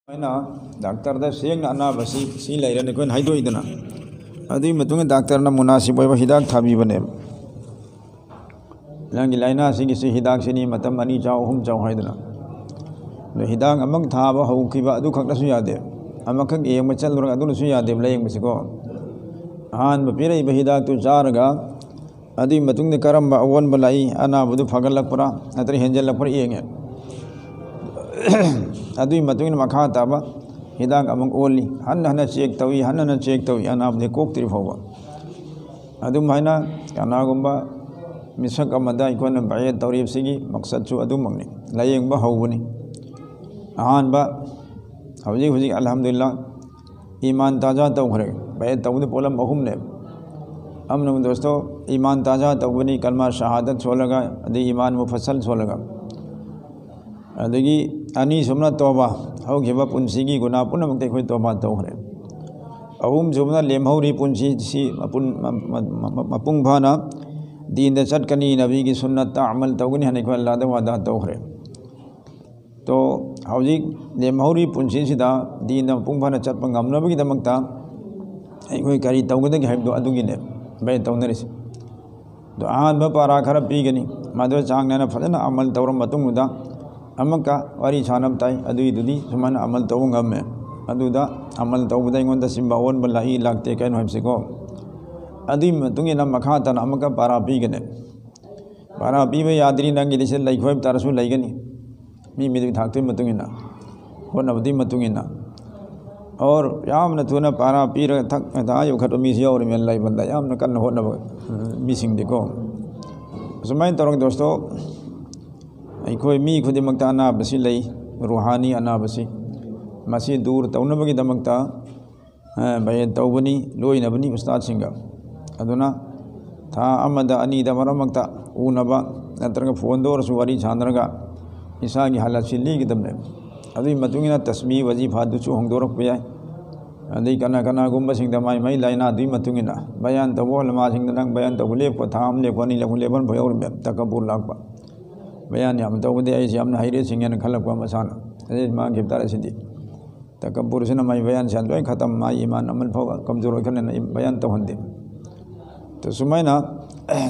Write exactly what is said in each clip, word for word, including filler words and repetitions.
ꯑꯩꯅ ꯗꯥꯛꯇꯔꯗ ꯁꯦꯡꯅ ꯑꯅꯥꯕꯁꯤ ꯁꯤ ꯂꯩꯔꯦꯅ ꯑꯩꯈꯣꯏꯅ ꯍꯥꯏꯗꯣꯛꯏꯗꯅ, ꯑꯗꯨꯒꯤ ꯃꯇꯨꯡꯗ ꯗꯥꯛꯇꯔꯅ ꯃꯨꯅꯥꯁꯤꯕ ꯑꯣꯏꯕ ꯍꯤꯗꯥꯛ ꯊꯥꯕꯤꯕꯅꯦꯕ꯫ "ꯅꯪꯒꯤ ꯂꯥꯏꯅꯥꯁꯤꯒꯤꯁꯤ ꯍꯤꯗꯥꯛꯁꯤꯅꯤ, ꯃꯇꯝ ꯑꯅꯤ ꯆꯥꯎ, ꯑꯍꯨꯝ ꯆꯥꯎ" ꯍꯥꯏꯗꯅ꯫ ꯑꯗꯣ ꯍꯤꯗꯥꯛ ꯑꯃꯈꯛ ꯊꯥꯕ ꯍꯧꯈꯤꯕ ꯑꯗꯨ ꯈꯛꯇꯁꯨ ꯌꯥꯗꯦ, ꯑꯃꯈꯛ ꯌꯦꯡꯕ ꯆꯠꯂꯨꯔꯒ ꯑꯗꯨꯅꯁꯨ ꯌꯥꯗꯦꯕ ꯂꯥꯏꯌꯦꯡꯕꯁꯤꯀꯣ꯫ ꯑꯍꯥꯟꯕ ꯄꯤꯔꯛꯏꯕ ꯍꯤꯗꯥꯛꯇꯨ ꯆꯥꯔꯒ, ꯑꯗꯨꯒꯤ ꯃꯇꯨꯡꯗ ꯀꯔꯝꯕ ꯑꯑꯣꯟꯕ ꯂꯥꯛꯏ, ꯑꯅꯥꯕꯗꯨ ꯐꯒꯠꯂꯛꯄ꯭ꯔꯥ ꯅꯠꯇ꯭ꯔꯒ ꯍꯦꯟꯖꯜꯂꯛꯄ꯭ꯔꯥ ꯌꯦꯡꯉꯦ꯫ ꯑꯗꯨꯒꯤ ꯃꯇꯨꯡꯗ ꯃꯈꯥ ꯇꯥꯕ ꯍꯤꯗꯥꯛ ꯑꯃꯨꯛ ꯑꯣꯜꯂꯤ, ꯍꯟꯅ ꯍꯟꯅ ꯆꯦꯛ ꯇꯧꯏ, ꯍꯟꯅ ꯍꯟꯅ ꯆꯦꯛ ꯇꯧꯏ, ꯑꯅꯥꯕꯗꯤ ꯀꯣꯛꯇ꯭ꯔꯤ ꯐꯥꯎꯕ꯫ ꯑꯗꯨꯝ ꯍꯥꯏꯅ ꯀꯅꯥꯒꯨꯝꯕ ꯃꯤꯁꯛ ꯑꯃꯗ ꯑꯩꯈꯣꯏꯅ ꯕꯌꯦꯠ ꯇꯧꯔꯤꯕꯁꯤꯒꯤ ꯃꯛꯁꯠꯁꯨ ꯑꯗꯨꯃꯛꯅꯤ, ꯂꯥꯏꯌꯦꯡꯕ ꯍꯧꯕꯅꯤ꯫ ꯑꯍꯥꯟꯕ, ꯍꯧꯖꯤꯛ ꯍꯧꯖꯤꯛ ꯑꯜꯍꯝꯗꯨꯂꯤꯜꯂꯥ ꯏꯃꯥꯟ ꯇꯥꯖꯥ ꯇꯧꯈ꯭ꯔꯦ꯫ ꯕꯌꯦꯠ ꯇꯧꯕꯗ ꯄꯣꯠꯂꯝ ꯑꯍꯨꯝꯅꯦꯕ꯫ ꯑꯃꯅ ꯗꯣꯁꯇꯣ ꯏꯃꯥꯟ ꯇꯥꯖꯥ ꯇꯧꯕꯅꯤ, ꯀꯜꯃꯥ ꯁꯍꯥꯗꯠ ꯁꯣꯜꯂꯒ, ꯑꯗꯩ ꯏꯃꯥꯟ ꯃꯨꯐꯁꯜ ꯁꯣꯜꯂꯒ꯫ ꯑꯗꯒꯤ ꯑꯅꯤꯁꯨꯕꯅ ꯇꯣꯕꯥ, ꯍꯧꯈꯤꯕ ꯄꯨꯟꯁꯤꯒꯤ ꯒꯨꯅꯥ ꯄꯨꯝꯅꯃꯛꯇ ꯑꯩꯈꯣꯏ ꯇꯣꯕꯥ ꯇꯧꯈ꯭ꯔꯦ꯫ ꯑꯍꯨꯝꯁꯨꯕꯅ ꯂꯦꯝꯍꯧꯔꯤ ꯄꯨꯟꯁꯤꯁꯤ ꯃꯄꯨꯟ-, ꯃ-, ꯃ-, ꯃ-, ꯃꯄꯨꯡ ꯐꯥꯅ ꯗꯤꯟꯗ ꯆꯠꯀꯅꯤ, ꯅꯕꯤꯒꯤ ꯁꯨꯟꯅꯠꯇ ꯑꯃꯜ ꯇꯧꯒꯅꯤ ꯍꯥꯏꯅ ꯑꯩꯈꯣꯏ ꯑꯜꯂꯥꯗ ꯋꯥꯗꯥ ꯇꯧꯈ꯭ꯔꯦ꯫ ꯇꯣ, ꯍꯧꯖꯤꯛ ꯂꯦꯝꯍꯧꯔꯤ ꯄꯨꯟꯁꯤꯁꯤꯗ ꯗꯤꯟꯗ ꯃꯄꯨꯡ ꯐꯥꯅ ꯆꯠꯄ ꯉꯝꯅꯕꯒꯤꯗꯃꯛꯇ ꯑꯩꯈꯣꯏ ꯀꯔꯤ ꯇꯧꯒꯗꯒꯦ ꯍꯥꯏꯕꯗꯣ ꯑꯗꯨꯒꯤꯅꯦ ꯕꯌꯦꯠ ꯇꯧꯅꯔꯤꯁꯦ꯫ ꯑꯗꯣ ꯑꯍꯥꯟꯕ ꯄꯥꯔꯥ ꯈꯔ ꯄꯤꯒꯅꯤ, ꯃꯗꯨ ꯆꯥꯡ ꯅꯥꯏꯅ ꯐꯖꯅ ꯑꯃꯜ ꯇꯧꯔ ꯃꯇꯨꯡꯗꯨꯗ ꯑꯃꯨꯛꯀ ꯋꯥꯔꯤ ꯁꯥꯟꯅꯕ ꯇꯥꯏ꯫ ꯑꯗꯨꯒꯤꯗꯨꯗꯤ ꯁꯨꯃꯥꯏꯅ ꯑꯃꯜ ꯇꯧꯕ ꯉꯝꯃꯦ, ꯑꯗꯨꯗ ꯑꯃꯜ ꯇꯧꯕꯗ ꯑꯩꯉꯣꯟꯗ ꯁꯤꯝꯕ ꯑꯑꯣꯟꯕ ꯂꯥꯛꯏ ꯂꯥꯛꯇꯦ ꯀꯩꯅꯣ ꯍꯥꯏꯕꯁꯤꯀꯣ꯫ ꯑꯗꯨꯒꯤ ꯃꯇꯨꯡ ꯏꯟꯅ ꯃꯈꯥ ꯇꯥꯅ ꯑꯃꯨꯛꯀ ꯄꯥꯔꯥ ꯄꯤꯒꯅꯤ꯫ ꯄꯥꯔꯥ ꯄꯤꯕ ꯌꯥꯗ꯭ꯔꯤ ꯅꯪꯒꯤꯗꯤ ꯁꯤ ꯂꯩꯈꯣꯏꯕ ꯇꯥꯔꯁꯨ ꯂꯩꯒꯅꯤ, ꯃꯤ ꯃꯤꯗꯨꯒꯤ ꯊꯥꯛꯇꯨꯒꯤ ꯃꯇꯨꯡ ꯏꯟꯅ, ꯍꯣꯠꯅꯕꯗꯨꯒꯤ ꯃꯇꯨꯡ ꯏꯟꯅ꯫ ꯑꯣꯔ ꯌꯥꯝꯅ ꯊꯨꯅ ꯄꯥꯔꯥ ꯄꯤꯔꯒ ꯊꯛ ꯉꯟꯇꯥ ꯌꯧꯈꯠꯄ ꯃꯤꯁꯨ ꯌꯥꯎꯔꯤꯃꯦ ꯂꯩꯕꯗ, ꯌꯥꯝꯅ ꯀꯟꯅ ꯍꯣꯠꯅꯕ ꯃꯤꯁꯤꯡꯗꯤꯀꯣ꯫ ꯑꯁꯨꯃꯥꯏꯅ ꯇꯧꯔꯒ ꯗꯣꯁꯇꯣ, ꯑꯩꯈꯣꯏ ꯃꯤ ꯈꯨꯗꯤꯡꯃꯛꯇ ꯑꯅꯥꯕꯁꯤ ꯂꯩ, ꯔꯨꯍꯥꯅꯤ ꯑꯅꯥꯕꯁꯤ꯫ ꯃꯁꯤ ꯗꯨꯔ ꯇꯧꯅꯕꯒꯤꯗꯃꯛꯇ ꯑ, ꯕꯌꯦꯠ ꯇꯧꯕꯅꯤ, ꯂꯣꯏꯅꯕꯅꯤ ꯎꯁꯇꯥꯗꯁꯤꯡꯒ꯫ ꯑꯗꯨꯅ ꯊꯥ ꯑꯃꯗ ꯑꯅꯤꯗ ꯃꯔꯛ ꯃꯔꯛꯇ ꯎꯅꯕ ꯅꯠꯇ꯭ꯔꯒ ꯐꯣꯟꯗ ꯑꯣꯏꯔꯁꯨ ꯋꯥꯔꯤ ꯁꯥꯟꯅꯔꯒ ꯏꯁꯥꯒꯤ ꯍꯥꯂꯠꯁꯤ ꯂꯤꯒꯗꯕꯅꯦ꯫ ꯑꯗꯨꯒꯤ ꯃꯇꯨꯡ ꯏꯟꯅ ꯇꯁꯃꯤ ꯋꯥꯖꯤꯐꯥꯗꯨꯁꯨ ꯍꯣꯡꯗꯣꯔꯛꯄ ꯌꯥꯏ꯫ ꯑꯗꯩ ꯀꯅꯥ ꯀꯅꯥꯒꯨꯝꯕꯁꯤꯡꯗ ꯃꯥꯏ ꯃꯥꯏ ꯂꯥꯏꯅꯥꯗꯨꯒꯤ ꯃꯇꯨꯡ ꯏꯟꯅ ꯕꯌꯥꯟ ꯇꯧꯕ ꯎꯂꯃꯥꯁꯤꯡꯗ ꯅꯪ ꯕꯌꯥꯟ ꯇꯧꯕ ꯂꯦꯞꯄꯣ, ꯊꯥ ꯑꯃ ꯂꯦꯞꯄꯣ, ꯑꯅꯤ ꯂꯦꯞꯄꯣ, ꯂꯦꯞꯄꯟ ꯐꯥꯎ ꯌꯥꯎꯔꯤꯕ ꯇꯀꯕꯨꯔ ꯂꯥꯛꯄ꯫ ꯕꯌꯥꯟ ꯌꯥꯝ ꯇꯧꯕꯗꯤ ꯑꯩꯁꯦ ꯌꯥꯝꯅ ꯍꯩꯔꯦ ꯁꯤꯡꯉꯦꯅ ꯈꯜꯂꯛꯄ ꯃꯁꯥꯅ꯫ ꯑꯗꯩ ꯃꯥꯡꯈꯤꯕ ꯇꯥꯔꯦ ꯁꯤꯗꯤ꯫ ꯇꯀꯕꯨꯔꯁꯤꯅ ꯃꯥꯏ ꯕꯌꯥꯟꯁꯦ ꯂꯣꯏ ꯈꯇꯝ, ꯃꯥꯏ ꯏꯃꯥꯟ ꯑꯃꯜ ꯐꯥꯎ ꯀꯝꯖꯣꯔ ꯑꯣꯏꯈ꯭ꯔꯅꯤꯅ ꯕꯌꯥꯟ ꯇꯧꯍꯟꯗꯦ꯫ ꯇꯣ ꯁꯨꯃꯥꯏꯅ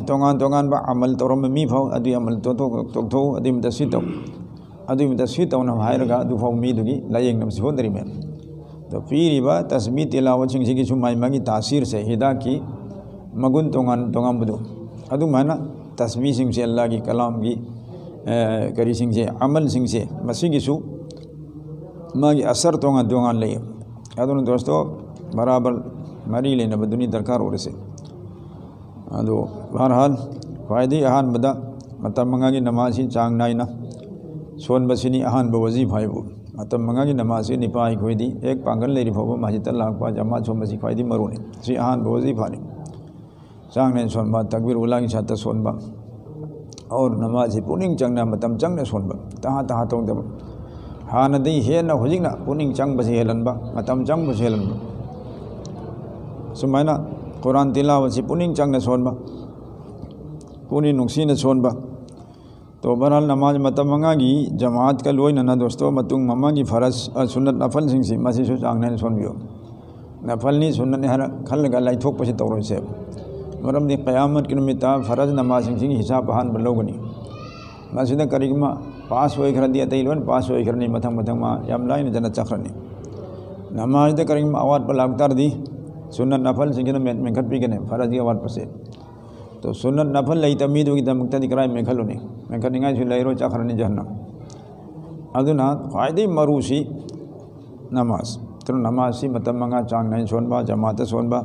ꯇꯣꯉꯥꯟ ꯇꯣꯉꯥꯟꯕ ꯑꯃꯜ ꯇꯧꯔꯝꯕ ꯃꯤ ꯐꯥꯎ ꯑꯗꯨꯒꯤ ꯑꯃꯜ ꯇꯣꯛꯊꯣꯛ-, ꯇꯣꯛꯊꯣꯛꯎ, ꯑꯗꯨꯒꯤ ꯃꯇꯝꯗ ꯁꯤ ꯇꯧ, ꯑꯗꯨꯒꯤ ꯃꯇꯝꯗ ꯁꯤ ꯇꯧꯅꯕ ꯍꯥꯏꯔꯒ ꯑꯗꯨꯐꯥꯎ ꯃꯤꯗꯨꯒꯤ ꯂꯥꯏꯌꯦꯡꯅꯕꯁꯤ ꯍꯣꯠꯅꯔꯤꯃꯦ꯫ ꯑꯗꯣ ꯄꯤꯔꯤꯕ ꯇꯁꯕꯤ ꯇꯤꯂꯥꯋꯠꯁꯤꯡꯁꯤꯒꯤꯁꯨ ꯃꯥꯏ ꯃꯥꯒꯤ ꯇꯥꯁꯤꯔꯁꯦ, ꯍꯤꯗꯥꯛꯀꯤ ꯃꯒꯨꯟ ꯇꯣꯉꯥꯟ ꯇꯣꯉꯥꯟꯕꯗꯣ, ꯑꯗꯨꯃꯥꯏꯅ ꯇꯁꯕꯤꯁꯤꯡꯁꯦ, ꯑꯜꯂꯥꯍꯒꯤ ꯀꯂꯥꯝꯒꯤ, ꯑꯦ, ꯀꯔꯤꯁꯤꯡꯁꯦ, ꯑꯃꯜꯁꯤꯡꯁꯦ, ꯃꯁꯤꯒꯤꯁꯨ ꯃꯥꯒꯤ ꯑꯁꯔ ꯇꯣꯉꯥꯟ ꯇꯣꯉꯥꯟ ꯂꯩ꯫ ꯑꯗꯨꯅ ꯗꯣꯁꯇꯣ, ꯕꯔꯥꯕꯔ ꯃꯔꯤ ꯂꯩꯅꯕꯗꯨꯅꯤ ꯗꯔꯀꯥꯔ ꯑꯣꯏꯔꯤꯁꯦ꯫ ꯑꯗꯣ ꯕꯍꯔꯍꯥꯜ, ꯈ꯭ꯋꯥꯏꯗꯒꯤ ꯑꯍꯥꯟꯕꯗ ꯃꯇꯝ ꯃꯉꯥꯒꯤ ꯅꯃꯥꯖꯁꯤ ꯆꯥꯡ ꯅꯥꯏꯅ ꯁꯣꯟꯕꯁꯤꯅꯤ ꯑꯍꯥꯟꯕ ꯋꯥꯖꯤꯐꯥ ꯍꯥꯏꯕꯨ꯫ ꯃꯇꯝ ꯃꯉꯥꯒꯤ ꯅꯃꯥꯖꯁꯤ ꯅꯤꯄꯥ ꯑꯩꯈꯣꯏꯗꯤ ꯍꯦꯛ ꯄꯥꯡꯒꯜ ꯂꯩꯔꯤ ꯐꯥꯎꯕ ꯃꯁꯖꯤꯗꯇ ꯂꯥꯛꯄ, ꯖꯃꯥꯠ ꯁꯣꯟꯕꯁꯤ ꯈ꯭ꯋꯥꯏꯗꯒꯤ ꯃꯔꯨꯅꯤ꯫ ꯁꯤ ꯑꯍꯥꯟꯕ ꯋꯥꯖꯤꯐꯥꯅꯤ꯫ ꯆꯥꯡ ꯅꯥꯏꯅ ꯁꯣꯟꯕ, ꯇꯛꯕꯤꯔ ꯎꯂꯥꯒꯤ ꯁꯥꯠꯇ ꯁꯣꯟꯕ, ꯑꯣꯔ ꯅꯃꯥꯖꯁꯤ ꯄꯨꯛꯅꯤꯡ ꯆꯪꯅ, ꯃꯇꯝ ꯆꯪꯅ ꯁꯣꯟꯕ, ꯇꯍꯥ ꯇꯍꯥ ꯇꯧꯗꯕ꯫ ꯍꯥꯟꯅꯗꯤ ꯍꯦꯟꯅ ꯍꯧꯖꯤꯛꯅ ꯄꯨꯛꯅꯤꯡ ꯆꯪꯕꯁꯤ ꯍꯦꯜꯍꯟꯕ, ꯃꯇꯝ ꯆꯪꯕꯁꯤ ꯍꯦꯜꯍꯟꯕ꯫ ꯁꯨꯃꯥꯏꯅ ꯀꯨꯔꯥꯟ ꯇꯤꯂꯥꯋꯠꯁꯤ ꯄꯨꯛꯅꯤꯡ ꯆꯪꯅ ꯁꯣꯟꯕ, ꯄꯨꯛꯅꯤꯡ ꯅꯨꯡꯁꯤꯅ ꯁꯣꯟꯕ꯫ ꯇꯣ ꯕꯍꯔꯍꯥꯜ, ꯅꯃꯥꯖ ꯃꯇꯝ ꯃꯉꯥꯒꯤ ꯖꯃꯥꯠꯀ ꯂꯣꯏꯅꯅ ꯗꯣꯁꯇꯣ, ꯃꯇꯨꯡ ꯃꯃꯥꯡꯒꯤ ꯐꯔꯖ, ꯑ, ꯁꯨꯟꯅꯠ ꯅꯐꯜꯁꯤꯡꯁꯤ ꯃꯁꯤꯁꯨ ꯆꯥꯡ ꯅꯥꯏꯅ ꯁꯣꯟꯕꯤꯌꯨ꯫ ꯅꯐꯜꯅꯤ, ꯁꯨꯟꯅꯠꯅꯤ ꯍꯥꯏꯅ ꯈꯜꯂꯒ ꯂꯥꯏꯊꯣꯛꯄꯁꯤ ꯇꯧꯔꯣꯏꯁꯦ꯫ ꯃꯔꯝꯗꯤ ꯀꯌꯥꯃꯠꯀꯤ ꯅꯨꯃꯤꯠꯇ ꯐꯔꯖ ꯅꯃꯥꯖꯁꯤꯡꯁꯤꯒꯤ ꯍꯤꯁꯥꯕ ꯑꯍꯥꯟꯕ ꯂꯧꯒꯅꯤ꯫ ꯃꯁꯤꯗ ꯀꯔꯤꯒꯨꯝꯕ ꯄꯥꯁ ꯑꯣꯏꯈ꯭ꯔꯗꯤ ꯑꯇꯩ ꯂꯣꯏꯅ ꯄꯥꯁ ꯑꯣꯏꯈ꯭ꯔꯅꯤ, ꯃꯊꯪ ꯃꯊꯪ ꯃꯥ ꯌꯥꯝ ꯂꯥꯏꯅ ꯖꯟꯅꯠ ꯆꯠꯈ꯭ꯔꯅꯤ꯫ ꯅꯃꯥꯖꯗ ꯀꯔꯤꯒꯨꯝꯕ ꯑꯋꯥꯠꯄ ꯂꯥꯛꯇꯥꯔꯗꯤ ꯁꯨꯟꯅꯠ ꯅꯐꯜꯁꯤꯡꯁꯤꯅ ꯃꯦꯟ-, ꯃꯦꯟꯈꯠꯄꯤꯒꯅꯤ ꯐꯔꯖꯒꯤ ꯑꯋꯥꯠꯄꯁꯦ꯫ ꯇꯣ ꯁꯨꯟꯅꯠ ꯅꯐꯜ ꯂꯩꯇꯕ ꯃꯤꯗꯨꯒꯤꯗꯃꯛꯇꯗꯤ ꯀꯔꯥꯏ ꯃꯦꯟꯈꯠꯂꯨꯅꯤ? ꯃꯦꯟꯈꯠꯅꯤꯡꯉꯥꯏꯁꯨ ꯂꯩꯔꯣꯏ, ꯆꯠꯈ꯭ꯔꯅꯤ ꯖꯍꯟꯅꯝ꯫ ꯑꯗꯨꯅ ꯈ꯭ꯋꯥꯏꯗꯒꯤ ꯃꯔꯨꯁꯤ ꯅꯃꯥꯖ꯫ ꯑꯗꯨꯅ ꯅꯃꯥꯖꯁꯤ ꯃꯇꯝ ꯃꯉꯥ ꯆꯥꯡ ꯅꯥꯏꯅ ꯁꯣꯟꯕ, ꯖꯃꯥꯠꯇ ꯁꯣꯟꯕ,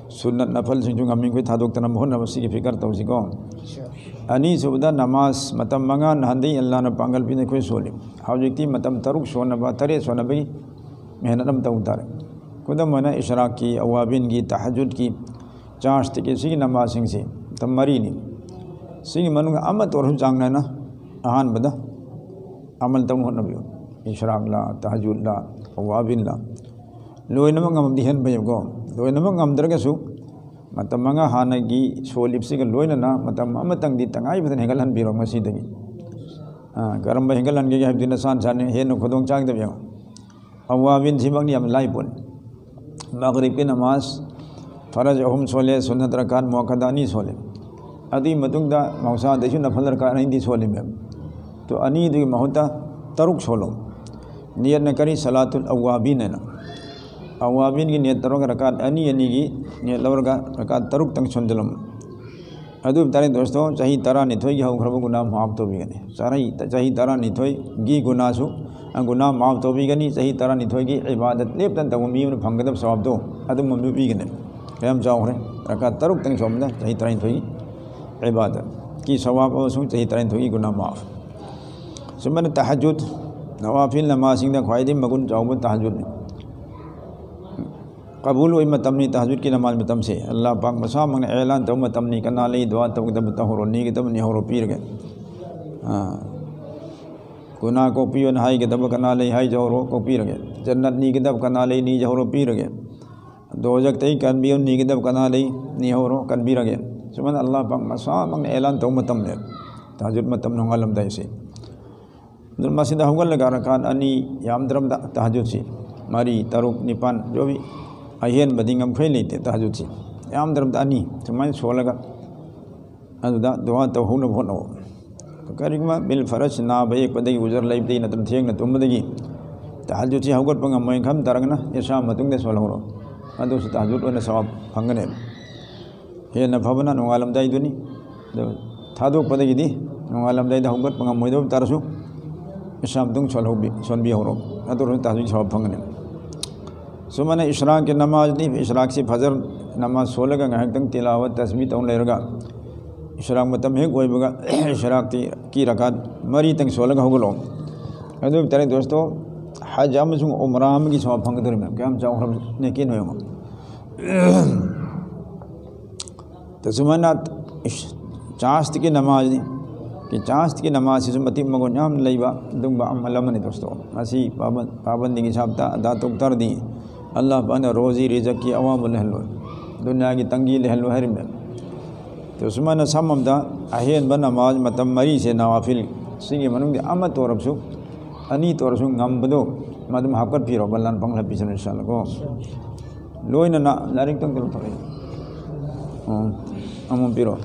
ꯁꯨꯟꯅꯠ ꯅꯐꯜꯁꯤꯡꯁꯨ ꯉꯝꯃꯤꯈꯣꯏ ꯊꯥꯗꯣꯛꯇꯅꯕ ꯍꯣꯠꯅꯕ, ꯁꯤꯒꯤ ꯐꯤꯀꯔ ꯇꯧꯁꯤꯀꯣ꯫ ꯑꯅꯤꯁꯨꯕꯗ ꯅꯃꯥꯖ ꯃꯇꯝ ꯃꯉꯥ ꯅꯍꯥꯟꯗꯩ ꯑꯜꯂꯥꯅ ꯄꯥꯡꯒꯜ ꯄꯤꯗꯅ ꯑꯩꯈꯣꯏ ꯁꯣꯜꯂꯤ꯫ ꯍꯧꯖꯤꯛꯇꯤ ꯃꯇꯝ ꯇꯔꯨꯛ ꯁꯣꯟꯅꯕ, ꯇꯔꯦꯠ ꯁꯣꯟꯅꯕꯒꯤ ꯃꯦꯍꯅꯠ ꯑꯃ ꯇꯧꯕ ꯇꯥꯔꯦ꯫ ꯈꯨꯗꯝ ꯑꯣꯏꯅ ꯏꯁ꯭ꯔꯥꯛꯀꯤ, ꯑꯋꯥꯕꯤꯟꯒꯤ, ꯇꯍꯖꯨꯗꯀꯤ, ꯆꯥꯔꯖ ꯇꯤꯀꯦꯠ, ꯁꯤꯒꯤ ꯅꯃꯥꯖꯁꯤꯡꯁꯤ ꯃꯇꯝ ꯃꯔꯤꯅꯤ꯫ ꯁꯤꯒꯤ ꯃꯅꯨꯡꯗ ꯑꯃꯠꯇ ꯑꯣꯏꯔꯁꯨ ꯆꯥꯡ ꯅꯥꯏꯅ ꯑꯍꯥꯟꯕꯗ ꯑꯃꯜ ꯇꯧꯅ ꯍꯣꯠꯅꯕꯤꯌꯨ꯫ ꯏꯁ꯭ꯔꯥꯛꯂꯥ, ꯇꯍꯖꯨꯗꯂꯥ, ꯑꯋꯥꯕꯤꯟꯂꯥ, ꯂꯣꯏꯅꯃꯛ ꯉꯝꯃꯕꯗꯤ ꯍꯦꯟꯅ ꯐꯩꯌꯦꯕꯀꯣ꯫ ꯂꯣꯏꯅꯃꯛ ꯉꯝꯗ꯭ꯔꯒꯁꯨ ꯃꯇꯝ ꯃꯉꯥ ꯍꯥꯟꯅꯒꯤ ꯁꯣꯜꯂꯤꯕꯁꯤꯒ ꯂꯣꯏꯅꯅ ꯃꯇꯝ ꯑꯃꯇꯪꯗꯤ ꯇꯉꯥꯏ ꯐꯗꯅ ꯍꯦꯟꯒꯠꯍꯟꯕꯤꯔꯣ ꯉꯁꯤꯗꯒꯤ꯫ ꯑꯥ, ꯀꯔꯝꯕ ꯍꯦꯟꯒꯠꯍꯟꯒꯦ ꯍꯥꯏꯕꯗꯤ ꯅꯁꯥ ꯅꯁꯥꯅ ꯍꯦꯟꯅ ꯈꯨꯗꯣꯡ ꯆꯥꯒꯗꯕ ꯌꯦꯡꯉꯨ꯫ ꯑꯋꯥꯕꯤꯟꯁꯤꯃꯛꯅꯤ ꯌꯥꯝ ꯂꯥꯏ ꯄꯣꯠꯅꯤ꯫ ꯃꯒ꯭ꯔꯤꯕꯀꯤ ꯅꯃꯥꯖ ꯐꯔꯖ ꯑꯍꯨꯝ ꯁꯣꯜꯂꯦ, ꯁꯨꯟꯅꯠ ꯔꯀꯥꯠ ꯃꯨꯑꯛꯀꯗ ꯑꯅꯤ ꯁꯣꯜꯂꯦ꯫ ꯑꯗꯨꯒꯤ ꯃꯇꯨꯡꯗ ꯃꯍꯧꯁꯥꯗꯩꯁꯨ ꯅꯐꯜ ꯔꯀꯥꯠ ꯑꯅꯤꯗꯤ ꯁꯣꯜꯂꯤ ꯃꯦꯝ꯫ ꯇꯣ ꯑꯅꯤꯗꯨꯒꯤ ꯃꯍꯨꯠꯇ ꯇꯔꯨꯛ ꯁꯣꯜꯂꯣ꯫ ꯅꯤꯌꯠꯅ ꯀꯔꯤ? ꯁꯂꯥꯇꯨꯜ ꯑꯋꯥꯕꯤꯟ ꯍꯥꯏꯅ꯫ ꯑꯋꯥꯕꯤꯟꯒꯤ ꯅꯤꯌꯠ ꯇꯧꯔꯒ ꯔꯀꯥꯠ ꯑꯅꯤ ꯑꯅꯤꯒꯤ ꯅꯤꯌꯠ ꯂꯧꯔꯒ ꯔꯀꯥꯠ ꯇꯔꯨꯛꯇꯪ ꯁꯣꯟꯖꯜꯂꯝꯃꯨ꯫ ꯑꯗꯨ ꯑꯣꯏꯕ ꯇꯥꯔꯗꯤ ꯗꯣꯁꯇꯣ, ꯆꯍꯤ ꯇꯔꯥꯅꯤꯊꯣꯏꯒꯤ ꯍꯧꯈ꯭ꯔꯕ ꯒꯨꯅꯥ ꯃꯥꯐ ꯇꯧꯕꯤꯒꯅꯤ꯫ ꯆꯍꯤ, ꯆꯍꯤ ꯇꯔꯥꯅꯤꯊꯣꯏꯒꯤ ꯒꯨꯅꯥꯁꯨ, ꯑ, ꯒꯨꯅꯥ ꯃꯥꯐ ꯇꯧꯕꯤꯒꯅꯤ꯫ ꯆꯍꯤ ꯇꯔꯥꯅꯤꯊꯣꯏꯒꯤ ꯏꯕꯥꯗꯠ ꯂꯦꯞꯇꯅ ꯇꯧꯕ ꯃꯤ ꯑꯃꯅ ꯐꯪꯒꯗꯕ ꯁꯋꯥꯕꯇꯣ ꯑꯗꯨꯝꯕ ꯑꯃ ꯄꯤꯒꯅꯤ꯫ ꯀꯌꯥꯝ ꯆꯥꯎꯈ꯭ꯔꯦ? ꯔꯀꯥꯠ ꯇꯔꯨꯛꯇꯪ ꯁꯣꯟꯕꯗ ꯆꯍꯤ ꯇꯔꯥꯅꯤꯊꯣꯏꯒꯤ ꯏꯕꯥꯗꯠꯀꯤ ꯁꯋꯥꯕ ꯑꯃꯁꯨꯡ ꯆꯍꯤ ꯇꯔꯥꯅꯤꯊꯣꯏꯒꯤ ꯒꯨꯅꯥ ꯃꯥꯐ꯫ ꯁꯨꯃꯥꯏꯅ ꯇꯍꯖꯨꯗ, ꯅꯋꯥꯐꯤꯜ ꯅꯃꯥꯖꯁꯤꯡꯗ ꯈ꯭ꯋꯥꯏꯗꯒꯤ ꯃꯒꯨꯟ ꯆꯥꯎꯕ ꯇꯍꯖꯨꯗꯅꯤ꯫ ꯀꯕꯨꯜ ꯑꯣꯏꯕ ꯃꯇꯝꯅꯤ ꯇꯍꯖꯨꯗꯀꯤ ꯅꯃꯥꯖ ꯃꯇꯝꯁꯦ꯫ ꯑꯜꯂꯥꯍ ꯄꯥꯛ ꯃꯁꯥꯃꯛꯅ ꯑꯦꯂꯥꯟ ꯇꯧꯕ ꯃꯇꯝꯅꯤ, ꯀꯅꯥ ꯂꯩ ꯗꯨꯋꯥ ꯇꯧꯒꯗꯕ ꯇꯧꯍꯧꯔꯣ, ꯅꯤꯒꯗꯕ ꯅꯤꯍꯧꯔꯣ, ꯄꯤꯔꯒꯦ꯫ ꯑꯥ꯫ ꯒꯨꯅꯥ ꯀꯣꯛꯄꯤꯌꯣꯅ ꯍꯥꯏꯒꯗꯕ ꯀꯅꯥ ꯂꯩ ꯍꯥꯏꯖꯍꯧꯔꯣ, ꯀꯣꯛꯄꯤꯔꯒꯦ꯫ ꯖꯟꯅꯠ ꯅꯤꯒꯗꯕ ꯀꯅꯥ ꯂꯩ, ꯅꯤꯖꯍꯧꯔꯣ, ꯄꯤꯔꯒꯦ꯫ ꯗꯣꯖꯛꯇꯒꯤ ꯀꯟꯕꯤꯌꯣ ꯅꯤꯒꯗꯕ ꯀꯅꯥ ꯂꯩ, ꯅꯤꯍꯧꯔꯣ, ꯀꯟꯕꯤꯔꯒꯦ꯫ ꯁꯨꯃꯥꯏꯅ ꯑꯜꯂꯥꯍ ꯄꯥꯛ ꯃꯁꯥꯃꯛꯅ ꯑꯦꯂꯥꯟ ꯇꯧꯕ ꯃꯇꯝꯅꯦ꯫ ꯇꯍꯖꯨꯗ ꯃꯇꯝ ꯅꯣꯡꯉꯥꯜꯂꯝꯗꯥꯏꯁꯦ꯫ ꯑꯗꯨ ꯃꯁꯤꯗ ꯍꯧꯒꯠꯂꯒ ꯔꯀꯥꯠ ꯑꯅꯤ, ꯌꯥꯝꯗ꯭ꯔꯕꯗ ꯇꯍꯖꯨꯗꯁꯤ ꯃꯔꯤ, ꯇꯔꯨꯛ, ꯅꯤꯄꯥꯟ, ꯖꯣꯕꯤ, ꯑꯍꯦꯟꯕꯗꯤ ꯉꯝꯈꯩ ꯂꯩꯇꯦ꯫ ꯇꯍꯖꯨꯗꯁꯤ ꯌꯥꯝꯗ꯭ꯔꯕꯗ ꯑꯅꯤ ꯁꯨꯃꯥꯏꯅ ꯁꯣꯜꯂꯒ ꯑꯗꯨꯗ ꯗꯨꯋꯥ ꯇꯧꯍꯧꯅꯕ ꯍꯣꯠꯅꯧ꯫ ꯀꯔꯤꯒꯨꯝꯕ ꯕꯤꯜ ꯐꯔꯖ, ꯅꯥꯕ ꯌꯦꯛꯄꯗꯒꯤ, ꯎꯖꯔ ꯂꯩꯕꯗꯒꯤ ꯅꯠꯇ꯭ꯔꯒ ꯊꯦꯡꯅ ꯇꯨꯝꯕꯗꯒꯤ ꯇꯍꯖꯨꯗꯁꯤ ꯍꯧꯒꯠꯄ ꯉꯝꯃꯣꯏꯅ ꯈꯟ ꯇꯥꯔꯒꯅ ꯏꯁꯥ ꯃꯇꯨꯡꯗ ꯁꯣꯜꯍꯧꯔꯣ꯫ ꯑꯗꯨꯁꯨ ꯇꯍꯖꯨꯗ ꯑꯣꯏꯅ ꯁꯋꯥꯕ ꯐꯪꯒꯅꯦꯕ꯫ ꯍꯦꯟꯅ ꯐꯕꯅ ꯅꯣꯡꯉꯥꯜꯂꯝꯗꯥꯏꯗꯨꯅꯤ꯫ ꯑꯗꯨ ꯊꯥꯗꯣꯛꯄꯗꯒꯤꯗꯤ ꯅꯣꯡꯉꯥꯜꯂꯝꯗꯥꯏꯗ ꯍꯧꯒꯠꯄ ꯉꯝꯃꯣꯏꯗꯕ ꯇꯥꯔꯁꯨ ꯏꯁꯥ ꯃꯇꯨꯡ ꯁꯣꯜꯍꯧꯕꯤ-, ꯁꯣꯟꯕꯤꯍꯧꯔꯣ꯫ ꯑꯗꯨ ꯑꯣꯏꯔꯁꯨ ꯇꯍꯖꯨꯗ ꯁꯋꯥꯕ ꯐꯪꯒꯅꯤ꯫ ꯁꯨꯃꯥꯏꯅ ꯏꯁ꯭ꯔꯥꯛꯀꯤ ꯅꯃꯥꯖꯅꯤ꯫ ꯏꯁ꯭ꯔꯥꯛꯁꯤ ꯐꯖꯔ ꯅꯃꯥꯖ ꯁꯣꯜꯂꯒ ꯉꯥꯏꯍꯥꯛꯇꯪ ꯇꯤꯂꯥꯋꯠ ꯇꯁꯕꯤ ꯇꯧ ꯂꯩꯔꯒ ꯏꯁ꯭ꯔꯥꯛ ꯃꯇꯝ ꯍꯦꯛ ꯑꯣꯏꯕꯒ ꯏꯁ꯭ꯔꯥꯛꯀꯤ ꯔꯀꯥꯠ ꯃꯔꯤꯇꯪ ꯁꯣꯜꯂꯒ ꯍꯧꯒꯠꯂꯣ꯫ ꯑꯗꯨ ꯑꯣꯏꯕ ꯇꯥꯔꯗꯤ ꯗꯣꯁꯇꯣ, ꯍꯖ ꯑꯃꯁꯨꯡ ꯎꯝꯔꯥ ꯑꯃꯒꯤ ꯁꯋꯥꯕ ꯐꯪꯒꯗꯧꯔꯤꯕꯅꯦ꯫ ꯀꯌꯥꯝ ꯆꯥꯎꯈ꯭ꯔꯕ ꯅꯦꯀꯤꯅꯣ ꯌꯦꯡꯉꯣ꯫ ꯇꯁꯨꯃꯥꯏꯅ ꯏꯁ-, ꯆꯥꯔꯖꯇꯒꯤ ꯅꯃꯥꯖꯅꯤ꯫ ꯀꯤ ꯆꯥꯔꯖꯇꯒꯤ ꯅꯃꯥꯖꯁꯤꯁꯨ ꯃꯇꯤꯛ ꯃꯒꯨꯟ ꯌꯥꯝ ꯂꯩꯕ ꯑꯗꯨꯒꯨꯝꯕ ꯑꯃꯜ ꯑꯃꯅꯤ ꯗꯣꯁꯇꯣ꯫ ꯃꯁꯤ ꯄꯥꯕꯟ-, ꯄꯥꯕꯟꯗꯤꯒꯤ ꯍꯤꯁꯥꯕꯇ ꯑꯗꯥ ꯇꯧ ꯇꯥꯔꯗꯤ ꯑꯜꯂꯥꯍ ꯄꯥꯛꯅ ꯔꯣꯖꯤ ꯔꯤꯖꯛꯀꯤ ꯑꯋꯥꯕ ꯂꯩꯍꯜꯂꯣꯏ, ꯗꯨꯅꯤꯌꯥꯒꯤ ꯇꯪꯒꯤ ꯂꯩꯍꯜꯂꯣꯏ ꯍꯥꯏꯔꯤꯕꯅꯦ꯫ ꯇꯁꯨꯃꯥꯏꯅ ꯁꯝꯃꯝꯗ ꯑꯍꯦꯟꯕ ꯅꯃꯥꯖ ꯃꯇꯝ ꯃꯔꯤꯁꯦ ꯅꯋꯥꯐꯤꯜ, ꯁꯤꯒꯤ ꯃꯅꯨꯡꯗ ꯑꯃ ꯇꯧꯔꯕꯁꯨ, ꯑꯅꯤ ꯇꯧꯔꯁꯨ ꯉꯝꯕꯗꯣ ꯃꯗꯨꯝ ꯍꯥꯞꯀꯠꯄꯤꯔꯣ, ꯕꯂꯥꯟ ꯄꯪꯂꯥ ꯄꯤꯁꯅꯨ ꯏꯟꯁꯥ ꯑꯜꯂꯥꯍ ꯀꯣ꯫ ꯂꯣꯏꯅꯅ ꯂꯥꯏꯔꯤꯛꯇꯪ ꯀꯩꯅꯣ ꯇꯧꯔꯛꯑꯦ꯫ ꯎꯝ, ꯑꯃꯃꯝ ꯄꯤꯔꯣ꯫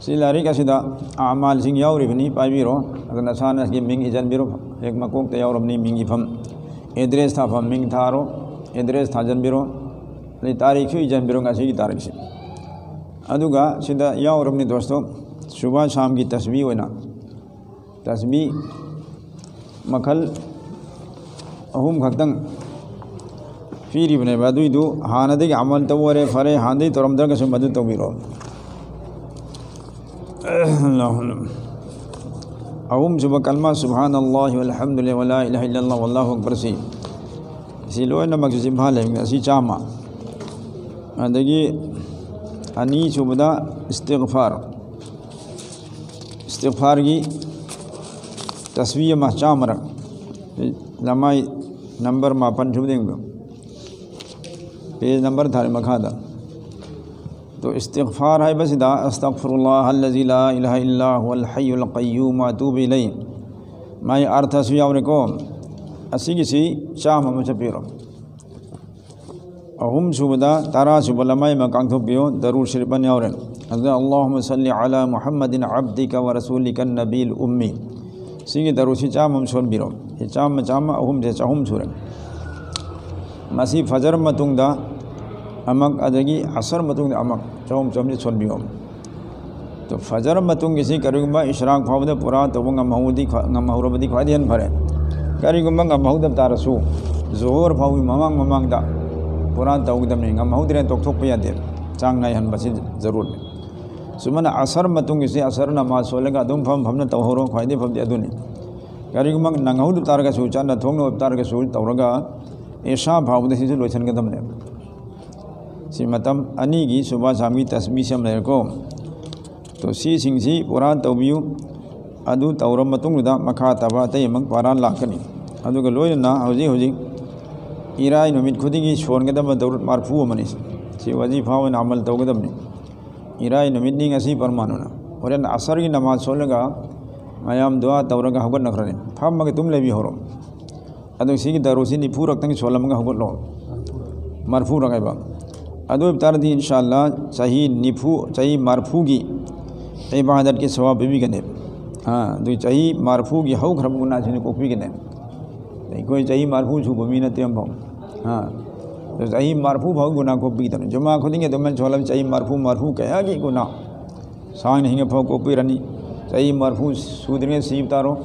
ꯁꯤ ꯂꯥꯏꯔꯤꯛ ꯑꯁꯤꯗ ꯑꯃꯥꯜꯁꯤꯡ ꯌꯥꯎꯔꯤꯕꯅꯤ, ꯄꯥꯏꯕꯤꯔꯣ꯫ ꯑꯗꯨ ꯅꯁꯥꯅ ꯁꯤꯒꯤ ꯃꯤꯡ ꯏꯖꯟꯕꯤꯔꯣ꯫ ꯍꯦꯛ ꯃꯀꯣꯛꯇ ꯌꯥꯎꯔꯕꯅꯤ ꯃꯤꯡ ꯏꯐꯝ꯫ ꯑꯦꯗ꯭ꯔꯦꯁ ꯊꯥꯐꯝ, ꯃꯤꯡ ꯊꯥꯔꯣ, ꯑꯦꯗ꯭ꯔꯦꯁ ꯊꯥꯖꯟꯕꯤꯔꯣ꯫ ꯑꯗꯩ ꯇꯥꯔꯤꯛꯁꯨ ꯏꯖꯟꯕꯤꯔꯣ, ꯉꯁꯤꯒꯤ ꯇꯥꯔꯤꯛꯁꯦ꯫ ꯑꯗꯨꯒ ꯁꯤꯗ ꯌꯥꯎꯔꯕꯅꯤ ꯗꯣꯁꯇꯣ, ꯁꯨꯕꯥ ꯁꯥꯝꯒꯤ ꯇꯁꯕꯤ ꯑꯣꯏꯅ꯫ ꯇꯁꯕꯤ ꯃꯈꯜ ꯑꯍꯨꯝ ꯈꯛꯇꯪ ꯄꯤꯔꯤꯕꯅꯦꯕ꯫ ꯑꯗꯨꯏꯗꯨ ꯍꯥꯟꯅꯗꯒꯤ ꯑꯃꯜ ꯇꯧ ꯑꯣꯏꯔꯦ, ꯐꯔꯦ, ꯍꯥꯟꯅꯗꯒꯤ ꯇꯧꯔꯝꯗ꯭ꯔꯒꯁꯨ ꯃꯗꯨ ꯇꯧꯕꯤꯔꯣ꯫ ꯑꯍꯨꯝꯁꯨꯕ ꯀꯜꯃꯥ ꯁꯨꯕꯍꯥꯅꯜꯂꯥꯍꯤ ꯋꯜꯍꯝꯗꯨꯂꯤꯜꯂꯥꯍꯤ ꯋꯂꯥ ꯏꯂꯥꯍ ꯏꯜꯂꯜꯂꯥꯍꯨ ꯋꯜꯂꯥꯍꯨ ꯑꯛꯕꯔ ꯁꯤ꯫ ꯁꯤ ꯂꯣꯏꯅꯃꯛꯁꯤ ꯆꯤꯟꯐꯥ ꯂꯩꯕꯅꯤ꯫ ꯑꯁꯤ ꯆꯥꯝꯃ꯫ ꯑꯗꯒꯤ ꯑꯅꯤꯁꯨꯕꯗ ꯏꯁꯇꯤꯒꯐꯥꯔ꯫ ꯏꯁꯇꯤꯒꯐꯥꯔꯒꯤ ꯇꯁꯕꯤ ꯑꯃ ꯆꯥꯝꯃꯔꯛ꯫ ꯂꯃꯥꯏ ꯅꯝꯕꯔ ꯃꯥꯄꯟ ꯁꯨꯕꯗ ꯌꯦꯡꯕꯤꯌꯨ꯫ ꯄꯦꯖ ꯅꯝꯕꯔ ꯊꯥꯔꯦ ꯃꯈꯥꯗ꯫ ꯇꯣ ꯏꯁꯇꯤꯒꯐꯥꯔ ꯍꯥꯏꯕꯁꯤꯗ, "ꯑꯁꯇꯒꯐꯤꯔꯨꯜꯂꯥꯍ ꯑꯜꯂꯖꯤ ꯂꯥ ꯏꯂꯥꯍ ꯏꯜꯂꯥ ꯍꯨꯋꯜ ꯍꯩꯌꯨꯜ ꯀꯩꯌꯨꯝ ꯋ ꯑꯇꯨꯕꯨ ꯏꯂꯩ"꯫ ꯃꯥꯏ ꯑꯔꯊꯁꯨ ꯌꯥꯎꯔꯦꯀꯣ꯫ ꯑꯁꯤꯒꯤꯁꯤ ꯆꯥꯝꯃ ꯑꯃ ꯆꯠꯄꯤꯔꯣ꯫ ꯑꯍꯨꯝ ꯁꯨꯕꯗ, ꯇꯔꯥ ꯁꯨꯕ ꯂꯃꯥꯏ ꯑꯃ ꯀꯥꯡꯊꯣꯛꯄꯤꯌꯣ, ꯗꯔꯨ ꯁꯔꯤꯐ ꯑꯅꯤ ꯌꯥꯎꯔꯦ꯫ ꯑꯗꯨꯗ "ꯑꯜꯂꯥꯍꯨꯝꯃ ꯁꯜꯂꯤ ꯑꯂꯥ ꯃꯨꯍꯝꯃꯗꯤꯟ ꯑꯕꯗꯤꯀ ꯋ ꯔꯁꯨꯂꯤꯀꯟ ꯅꯕꯤꯜ ꯎꯝꯃꯤ"꯫ ꯁꯤꯒꯤ ꯗꯔꯨꯁꯤ ꯆꯥꯝꯃ ꯑꯃ ꯁꯣꯟꯕꯤꯔꯣ꯫ ꯁꯤ ꯆꯥꯝꯃ, ꯆꯥꯝꯃ, ꯑꯍꯨꯝꯁꯦ ꯆꯍꯨꯝ ꯁꯨꯔꯦ꯫ ꯃꯁꯤ ꯐꯖꯔ ꯃꯇꯨꯡꯗ ꯑꯃꯛ, ꯑꯗꯒꯤ ꯑꯁꯔ ꯃꯇꯨꯡꯗ ꯑꯃꯛ, ꯆꯍꯨꯝ ꯆꯍꯨꯝꯁꯦ ꯁꯣꯟꯕꯤꯌꯣ꯫ ꯇꯣ, ꯐꯖꯔ ꯃꯇꯨꯡꯒꯤꯁꯤ ꯀꯔꯤꯒꯨꯝꯕ ꯏꯁ꯭ꯔꯥꯛ ꯐꯥꯎꯕꯗ ꯄꯨꯔꯥ ꯇꯧꯕ ꯉꯝꯍꯧꯗꯤ ꯈ꯭ꯋꯥ-, ꯉꯝꯍꯧꯔꯕꯗꯤ ꯈ꯭ꯋꯥꯏꯗꯒꯤ ꯍꯦꯟꯅ ꯐꯔꯦ꯫ ꯀꯔꯤꯒꯨꯝꯕ ꯉꯝꯍꯧꯗꯕ ꯇꯥꯔꯁꯨ, ꯖꯣꯍꯣꯔ ꯐꯥꯎꯒꯤ ꯃꯃꯥꯡ ꯃꯃꯥꯡꯗ ꯄꯨꯔꯥ ꯇꯧꯒꯗꯕꯅꯤ꯫ ꯉꯝꯍꯧꯗ꯭ꯔꯦꯅ ꯇꯣꯛꯊꯣꯛꯄ ꯌꯥꯗꯦ꯫ ꯆꯥꯡ ꯅꯥꯏꯍꯟꯕꯁꯤ ꯖꯔꯨꯔꯅꯤ꯫ ꯁꯨꯃꯥꯏꯅ ꯑꯁꯔ ꯃꯇꯨꯡꯒꯤꯁꯤ ꯑꯁꯔ ꯅꯃꯥꯖ ꯁꯣꯜꯂꯒ ꯑꯗꯨꯝ ꯐꯝ ꯐꯝꯅ ꯇꯧꯍꯧꯔꯣ, ꯈ꯭ꯋꯥꯏꯗꯒꯤ ꯐꯕꯗꯤ ꯑꯗꯨꯅꯤ꯫ ꯀꯔꯤꯒꯨꯝꯕ ꯅꯪꯍꯧꯗꯕ ꯇꯥꯔꯒꯁꯨ, ꯆꯠꯅ ꯊꯣꯡꯅ ꯑꯣꯏꯕ ꯇꯥꯔꯒꯁꯨ ꯇꯧꯔꯒ ꯏꯁꯥ ꯐꯥꯎꯕꯗ ꯁꯤꯁꯨ ꯂꯣꯏꯁꯤꯟꯒꯗꯕꯅꯦꯕ꯫ ꯁꯤ ꯃꯇꯝ ꯑꯅꯤꯒꯤ ꯁꯨꯕꯥ ꯁꯥꯝꯒꯤ ꯇꯁꯕꯤꯁꯤ ꯑꯃ ꯂꯩꯔꯦꯀꯣ꯫ ꯇꯣ, ꯁꯤꯁꯤꯡꯁꯤ ꯄꯨꯔꯥ ꯇꯧꯕꯤꯌꯨ꯫ ꯑꯗꯨ ꯇꯧꯔꯕ ꯃꯇꯨꯡꯗꯨꯗ ꯃꯈꯥ ꯇꯥꯕ ꯑꯇꯩ ꯑꯃꯨꯛ ꯄꯥꯔꯥ ꯂꯥꯛꯀꯅꯤ꯫ ꯑꯗꯨꯒ ꯂꯣꯏꯅꯅ ꯍꯧꯖꯤꯛ ꯍꯧꯖꯤꯛ ꯏꯔꯥꯏ ꯅꯨꯃꯤꯠ ꯈꯨꯗꯤꯡꯒꯤ ꯁꯣꯟꯒꯗꯕ ꯗꯧꯔꯨꯠ ꯃꯥꯔꯐꯨ ꯑꯃꯅꯤ꯫ ꯁꯤ ꯋꯥꯖꯤꯐꯥ ꯑꯣꯏꯅ ꯑꯃꯜ ꯇꯧꯒꯗꯕꯅꯤ꯫ ꯏꯔꯥꯏ ꯅꯨꯃꯤꯠꯅꯤ ꯉꯁꯤ ꯄꯔꯃꯥꯟ ꯑꯣꯏꯅ꯫ ꯍꯣꯔꯦꯟ ꯑꯁꯔꯒꯤ ꯅꯃꯥꯖ ꯁꯣꯜꯂꯒ ꯃꯌꯥꯝ ꯗꯨꯋꯥ ꯇꯧꯔꯒ ꯍꯧꯒꯠꯅꯈ꯭ꯔꯅꯤ꯫ ꯐꯝꯃꯒ ꯑꯗꯨꯝ ꯂꯩꯕꯤꯍꯧꯔꯣ꯫ ꯑꯗꯨ ꯁꯤꯒꯤ ꯗꯔꯨꯁꯤ ꯅꯤꯐꯨꯔꯛꯇꯪ ꯁꯣꯜꯂꯝꯃꯒ ꯍꯧꯒꯠꯂꯣ꯫ ꯃꯔꯐꯨꯔꯛ ꯍꯥꯏꯕ꯫ ꯑꯗꯨ ꯑꯣꯏꯕ ꯇꯥꯔꯗꯤ, ꯏꯟꯁꯥ ꯑꯜꯂꯥ, ꯆꯍꯤ ꯅꯤꯐꯨ, ꯆꯍꯤ ꯃꯔꯐꯨꯒꯤ ꯏꯕꯥꯗꯠꯀꯤ ꯁꯋꯥꯕ ꯄꯤꯕꯤꯒꯅꯦꯕ꯫ ꯑꯥ, ꯑꯗꯨ ꯆꯍꯤ ꯃꯔꯐꯨꯒꯤ ꯍꯧꯈ꯭ꯔꯕ ꯒꯨꯅꯥꯁꯤꯅ ꯀꯣꯛꯄꯤꯒꯅꯦꯕ꯫ ꯑꯩꯈꯣꯏ ꯆꯍꯤ ꯃꯔꯐꯨ ꯁꯨꯕ ꯃꯤ ꯅꯠꯇꯦ ꯑꯃꯐꯥꯎ꯫ ꯑꯥ, ꯑꯗꯨ ꯆꯍꯤ ꯃꯔꯐꯨ ꯐꯥꯎ ꯒꯨꯅꯥ ꯀꯣꯛꯄꯤꯒꯗꯕꯅꯤ꯫ ꯖꯨꯃꯥ ꯈꯨꯗꯤꯡꯒꯤ ꯑꯗꯨꯃꯥꯏꯅ ꯁꯣꯜꯂꯕ ꯆꯍꯤ ꯃꯔꯐꯨ, ꯃꯔꯐꯨ ꯀꯌꯥꯒꯤ ꯒꯨꯅꯥ ꯁꯥꯡꯅ ꯍꯤꯡꯉꯐꯥꯎ ꯀꯣꯛꯄꯤꯔꯅꯤ꯫ ꯆꯍꯤ ꯃꯔꯐꯨ ꯁꯨꯗ꯭ꯔꯤꯉꯩ ꯁꯤꯕ ꯇꯥꯔꯣ꯫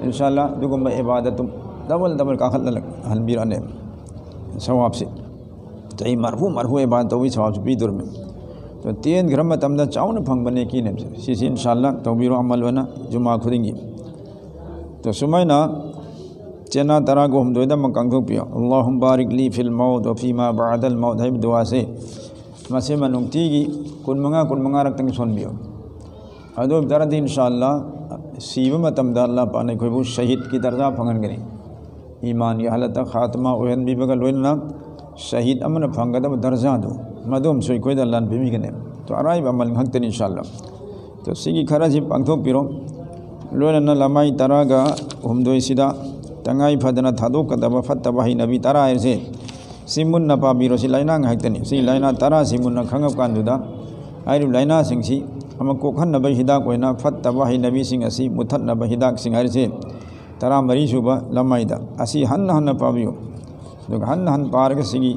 ꯏꯟꯁꯥ ꯑꯜꯂꯥ, ꯑꯗꯨꯒꯨꯝꯕ ꯏꯕꯥꯗꯠꯇꯨ ꯗꯕꯜ ꯗꯕꯜ ꯀꯥꯈꯠꯂꯒ ꯍꯟꯕꯤꯔꯛꯑꯅꯦꯕ ꯁꯋꯥꯕꯁꯤ꯫ ꯆꯍꯤ ꯃꯔꯐꯨ, ꯃꯔꯐꯨ ꯏꯕꯥꯗꯠ ꯇꯧꯕꯒꯤ ꯁꯋꯥꯕꯁꯤ ꯄꯤꯗꯣꯔꯤꯕꯅꯤ꯫ ꯑꯗꯣ ꯇꯦꯟꯈ꯭ꯔ ꯃꯇꯝꯗ ꯆꯥꯎꯅ ꯐꯪꯕꯅꯦ ꯀꯤꯅꯦꯕꯁꯦ꯫ ꯁꯤꯁꯤ ꯏꯟꯁꯥ ꯑꯜꯂꯥ ꯇꯧꯕꯤꯔꯣ ꯑꯃꯜ ꯑꯣꯏꯅ ꯖꯨꯃꯥ ꯈꯨꯗꯤꯡꯒꯤ꯫ ꯑꯗꯣ ꯁꯨꯃꯥꯏꯅ ꯆꯦꯅꯥ ꯇꯔꯥꯒ ꯍꯨꯝꯗꯣꯏꯗ ꯑꯃ ꯀꯥꯡꯊꯣꯛꯄꯤꯌꯣ꯫ "اللهم بارك لي في الموت وفيما بعد الموت" ꯍꯥꯏꯕ ꯗꯨꯋꯥꯁꯦ ꯃꯁꯤꯃ ꯅꯨꯡꯇꯤꯒꯤ ꯀꯨꯟꯃꯉꯥ, ꯀꯨꯟꯃꯉꯥꯔꯛꯇꯪ ꯁꯣꯟꯕꯤꯌꯨ꯫ ꯑꯗꯨ ꯑꯣꯏꯕ ꯇꯥꯔꯗꯤ, ꯏꯟꯁꯥ ꯑꯜꯂꯥ, ꯁꯤꯕ ꯃꯇꯝꯗ ꯑꯜꯂꯥ ꯄꯥꯛꯅ ꯑꯩꯈꯣꯏꯕꯨ ꯁꯍꯤꯗꯀꯤ ꯗꯔꯖꯥ ꯐꯪꯍꯟꯒꯅꯤ꯫ ꯏꯃꯥꯟꯒꯤ ꯍꯥꯂꯠꯇ ꯈꯥꯇꯃꯥ ꯑꯣꯏꯍꯟꯕꯤꯕꯒ ꯂꯣꯏꯅꯅ ꯁꯍꯤꯗ ꯑꯃꯅ ꯐꯪꯒꯗꯕ ꯗꯔꯖꯥꯗꯨ, ꯃꯗꯨ ꯑꯃꯁꯨ ꯑꯩꯈꯣꯏꯗ ꯑꯜꯂꯥꯅ ꯄꯤꯕꯤꯒꯅꯤ꯫ ꯑꯗꯣ ꯑꯔꯥꯏꯕ ꯑꯃꯜ ꯉꯥꯛꯇꯅꯤ, ꯏꯟꯁꯥ ꯑꯜꯂꯥ꯫ ꯑꯗꯣ ꯁꯤꯒꯤ ꯈꯔꯁꯤ ꯄꯥꯡꯊꯣꯛꯄꯤꯔꯣ꯫ ꯂꯣꯏꯅꯅ ꯂꯃꯥꯏ ꯇꯔꯥꯒ ꯍꯨꯝꯗꯣꯏꯁꯤꯗ ꯇꯉꯥꯏ ꯐꯗꯅ ꯊꯥꯗꯣꯛꯀꯗꯕ ꯐꯠꯇꯕ ꯍꯩꯅꯕꯤ ꯇꯔꯥ ꯍꯥꯏꯔꯤꯁꯦ ꯁꯤ ꯃꯨꯟꯅ ꯄꯥꯕꯤꯔꯣ꯫ ꯁꯤ ꯂꯥꯏꯅꯥ ꯉꯥꯛꯇꯅꯤ꯫ ꯁꯤ ꯂꯥꯏꯅꯥ ꯇꯔꯥꯁꯤ ꯃꯨꯟꯅ ꯈꯪꯉꯛ ꯀꯥꯟꯗꯨꯗ ꯍꯥꯏꯔꯤꯕ ꯂꯥꯏꯅꯥꯁꯤꯡꯁꯤ ꯑꯃ ꯀꯣꯛꯍꯟꯅꯕ ꯍꯤꯗꯥꯛ ꯑꯣꯏꯅ ꯐꯠꯇꯕ ꯍꯩꯅꯕꯤꯁꯤꯡ ꯑꯁꯤ ꯃꯨꯠꯊꯠꯅꯕ ꯍꯤꯗꯥꯛꯁꯤꯡ ꯍꯥꯏꯔꯤꯁꯦ ꯇꯔꯥꯃꯔꯤ ꯁꯨꯕ ꯂꯃꯥꯏꯗ ꯑꯁꯤ ꯍꯟꯅ ꯍꯟꯅ ꯄꯥꯕꯤꯌꯨ꯫ ꯑꯗꯨꯒ ꯍꯟꯅ ꯍꯟꯅ ꯄꯥꯔꯒ ꯁꯤꯒꯤ